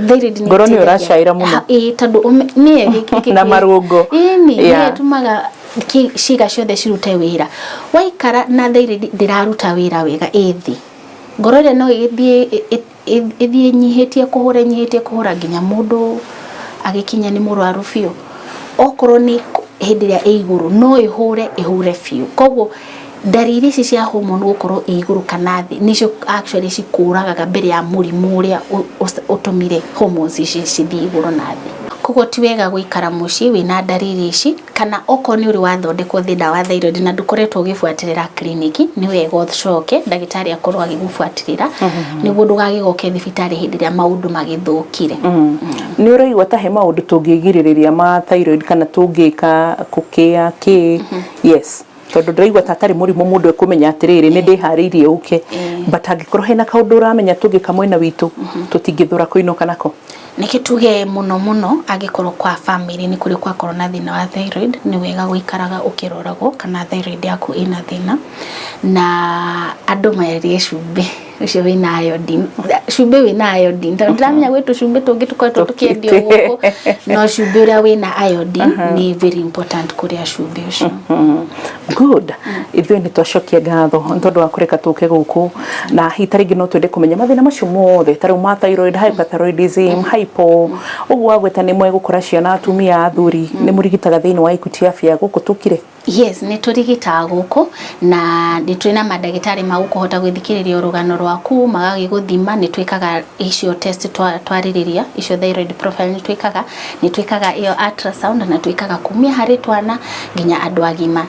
Speaker 2: Thyroid nĩ
Speaker 1: Ngoro nĩ
Speaker 2: ĩteithagia-
Speaker 1: ũracaĩra mũno.
Speaker 2: Ĩĩ, tondũ nĩyo
Speaker 1: Na marũngo.
Speaker 2: Ĩni nĩyo ĩtũmaga ciĩga ciothe cirute wĩra. Waikara na thyroid ndĩraruta wĩra wega, ĩ thĩ, ngoro ĩrĩa no ĩthiĩ ĩthiĩ ĩnyihĩtie kũhũra, ĩnyihĩtie kũhũra, nginya mũndũ agĩkinya nĩ mũrwaru biũ. Okorwo nĩ hĩndĩ ĩrĩa ĩ igũrũ, no ĩhũre ĩhũre biũ. Koguo ndariri ici cia hormone gũkorwo ĩ igũrũ kana thĩ nĩcio actually cikũragaga mbere ya mũrimũ ũrĩa ũtũmire hormones ici cithiĩ igũrũ na thĩ. Koguo ti wega gũikara mũciĩ wĩna ndariri ici, kana okorwo nĩ ũrĩ wathondekwo thĩna wa thyroid na ndũkoretwo ũgĩbuatĩrĩra kiriniki, nĩ wega ũcoke ndagĩtarĩ akorwo agĩgũbuatĩrĩra, nĩguo ndũgagĩgoke thibitarĩ hĩndĩ ĩrĩa maũndũ magĩthũkire.
Speaker 1: Nĩ ũraigua ta he maũndũ tũngĩgirĩrĩria ma thyroid kana tũngĩka kũkĩa kĩ? Yes, tondũ ndĩraigua ta atarĩ mũrimũ mũndũ ekũmenya atĩrĩrĩ, nĩ ndĩharĩirie ũke, but angĩkorwo hena kaũndũ ũramenya tũngĩka mwena witũ tũtingĩthũra kũinũka nako?
Speaker 2: Nĩkĩ tuge mũno mũno angĩkorwo kwa family nĩ kũrĩ kwakorwo na thĩna wa thyroid, nĩ wega gũikaraga ũkĩroragwo kana thyroid yaku ĩna thĩna. Na andũ marĩe cumbĩ ũcio wĩna iodine, cumbĩ wĩna iodine, tondũ ndĩramenya gwĩ tũcumbĩ tũngĩ tũkoretwo tũkĩendio gũkũ, no cumbĩ ũrĩa wĩna iodine nĩ very important kũrĩa cumbĩ ũcio.
Speaker 1: Good. Ithuĩ nĩ twacokia ngatho nĩ tondũ wa kũreka tũke gũkũ, na hihi ta rĩngĩ no twende kũmenya mathĩna macio mothe, ta rĩu ma thyroid, hyperthyroidism, hypo, ũguo wagweta nĩ mwegũkora ciana, atumia, athuri, nĩ mũrigitaga thĩinĩ wa Equity Afya gũkũ tũkire?
Speaker 2: Yes, nĩ tũrigitaga gũkũ, na nĩ twĩ na mandagĩtarĩ ma gũkũhota gwĩthikĩrĩria rũgano rwaku, magagĩgũthima. Nĩ twĩkaga icio test twarĩrĩria, icio thyroid profile nĩ twĩkaga ĩyo ultrasound, na twĩkaga kumia harĩ twana nginya andũ agima.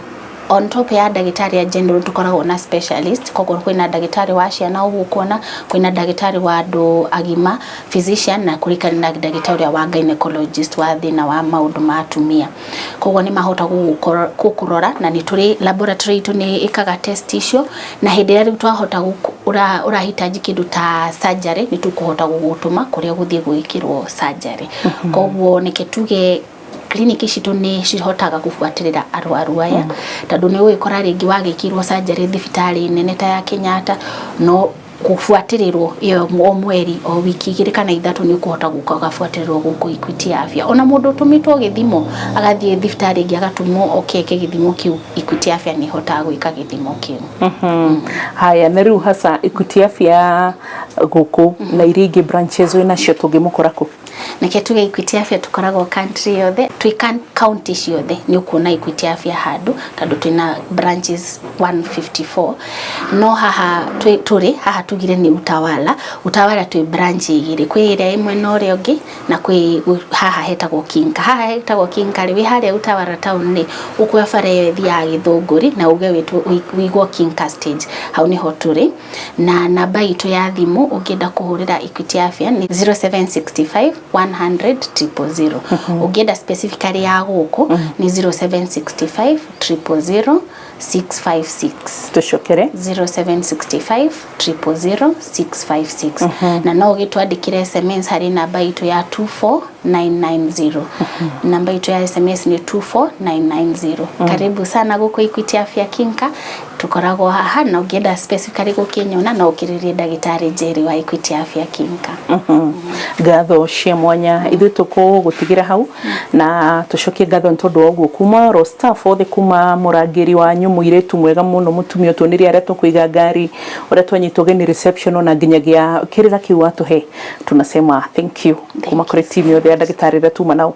Speaker 2: On top ya ndagĩtarĩ a general, tũkoragwo na specialist. Koguo kwĩna ndagĩtarĩ wa ciana ũgũkuona, kwĩna ndagĩtarĩ wa andũ agima, physician, na kũrĩ na ndagĩtarĩ ũrĩa wa gynecologist wa thĩna wa maũndũ ma atumia. Koguo nĩ mahota gũkũrora, na nĩ tũrĩ laboratory itũ nĩ ĩkaga test icio, na hĩndĩ ĩrĩa rĩu twahota ũrahitaji kĩndũ ta surgery, nĩ tũkũhota gũgũtũma kũrĩa ũgũthiĩ gwĩkĩrwo surgery. Koguo nĩke tuge Clinic citũ nĩ cihotaga gũbuatĩrĩra arwaru aya, tondũ nĩ ũgĩkora rĩngĩ wagĩkirwo surgery thibitarĩ nene ta ya Kenyatta, no gũbuatĩrĩrwo ĩyo o mweri, o wiki 2 kana 3, nĩ ũkũhota gũka ũgabuatĩrĩrwo gũkũ Equity Afya. Ona mũndũ ũtũmĩtwo gĩthimo agathiĩ thibitarĩ ĩngĩ, agatũmwo oke eke gĩthimo kĩu, Equity Afya nĩ ĩhotaga gwĩka gĩthimo kĩu.
Speaker 1: Haya, na rĩu hasa Equity Afya gũkũ na iria ingĩ branches wĩ nacio, tũngĩmũkora kũ?
Speaker 2: Nake tuge Equity Afya tukoragwo country yothe, twĩ county ciothe nĩ ũkuona Equity Afya handũ, tondũ twĩna branches 154. No haha tũrĩ haha tugire nĩ Utawala. Utawala twĩ branch igĩrĩ, kwĩ ĩrĩa ĩ mwena ũrĩa ũngĩ na kwĩ haha hetagwo Kinka. Haha hetagwo Kinka rĩ, wĩ harĩa Utawala town rĩ, ũkuoya bara ĩyo ĩthiaga Gĩthũngũri na uge wĩigwo Kinka stage, hau nĩho tũrĩ. Na namba itũ ya thimũ ũngĩenda kũhũrĩra Equity Afya nĩ 0765 100 000. Ũngĩenda specifically ya gũkũ nĩ 0765 000 656.
Speaker 1: Tũcokere.
Speaker 2: 0765 000 656. Na no ũgĩtwandĩkĩre SMS harĩ namba itũ ya 24990. Namba itũ ya SMS nĩ 24990. Karibu sana gũkũ Equity Afya Kinka, tukoragwo haha. Na ũngĩenda specifically gũkĩnyona, no ũkĩrĩrie ndagĩtarĩ Njeri wa Equity Afya Kinka.
Speaker 1: Ngatho cia mwanya. Ithuĩ tũkũgũtigĩra hau na tũcokie ngatho nĩ tondũ wa ũguo kuma ro staff othe, kuma mũrangĩri wanyu, mũirĩtu mwega mũno, mũtumia ũtuonirie arĩa tũkũiga ngari, ũrĩa twanyitwo geni reception, ona nginyagia kĩrĩra kĩu watũhe, tunasema thank you kuma kũrĩ team yothe ya ndagĩtarĩ ĩrĩa tuma nao.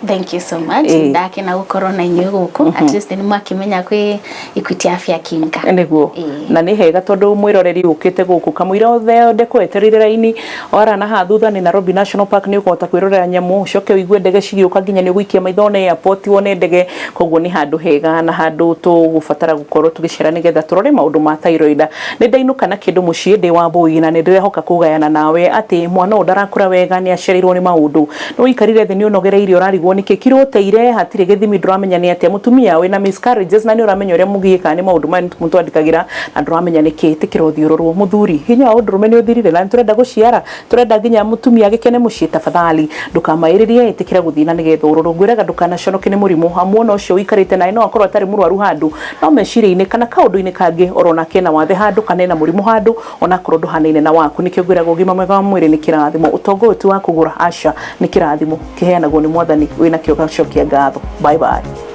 Speaker 2: Thank you so much. Ndakena gũkorwo na inyuĩ gũkũ. At least nĩ mwakĩmenya kwĩ Equity Afya Kinka.
Speaker 1: Nĩguo. Na nĩ hega tondũ mwĩroreri ũkĩte gũkũ kamũira othe ndekwetereire raini ora na haha thutha nĩ Nairobi National Park, nĩ ũkũhota kwĩrorera nyamũ, ũcoke ũigue ndege cigĩũka, nginya nĩ ũgũikia maitho one airport, wone ndege. Koguo nĩ handũ hega na handũ tũgũbatara gũkorwo tũgĩcera nĩgetha tũrore maũndũ ma thyroid. Nĩ ndainũka na kĩndũ mũciĩ ndĩ wa mbũi, na nĩ ndĩrehoka kũgayana nawe atĩ mwana ũyũ ndarakũra wega, nĩ acereirwo nĩ maũndũ, nĩ ũikarire thĩ, nĩ ũnogereirie, ũrarigwo nĩkĩ kiro ũteire, hatirĩ gĩthimi, ndũramenya nĩ atĩa. Mũtumia wĩna miscarriages na nĩ ũramenya ũrĩa mũgiĩkaga nĩ maũndũ maya mũtwandĩkagĩra na ndũramenya nĩkĩ, ĩtĩkĩra ũthiĩ ũrorwo. Mũthuri, hinya wa ũndũrũme nĩ ũthirire na nĩ tũrenda gũciara, tũrenda nginya mũtumia agĩkene mũciĩ, tafadhali ndũkamaĩrĩrie, ĩtĩkĩra gũthiĩ na nĩgetha ũrorwo. Ngwĩraga ndũkanaconoke nĩ mũrimũ, amu ona ũcio ũikarĩte nawe no akorwo atarĩ mũrwaru handũ, no meciria-inĩ kana kaũndũ-inĩ kangĩ orona kena wathe handũ kana ena mũrimũ handũ, onakorwo ndũhanaine na waku. Nĩkĩo ngwĩraga ũgima mwega wa mwĩrĩ nĩ kĩrathimo. Ũtonga ũyũ ti wa kũgũra, aca, nĩ kĩrathimo kĩheanagwo nĩ Mwathani. Wĩnakĩo gacokia ngatho. Bye bye.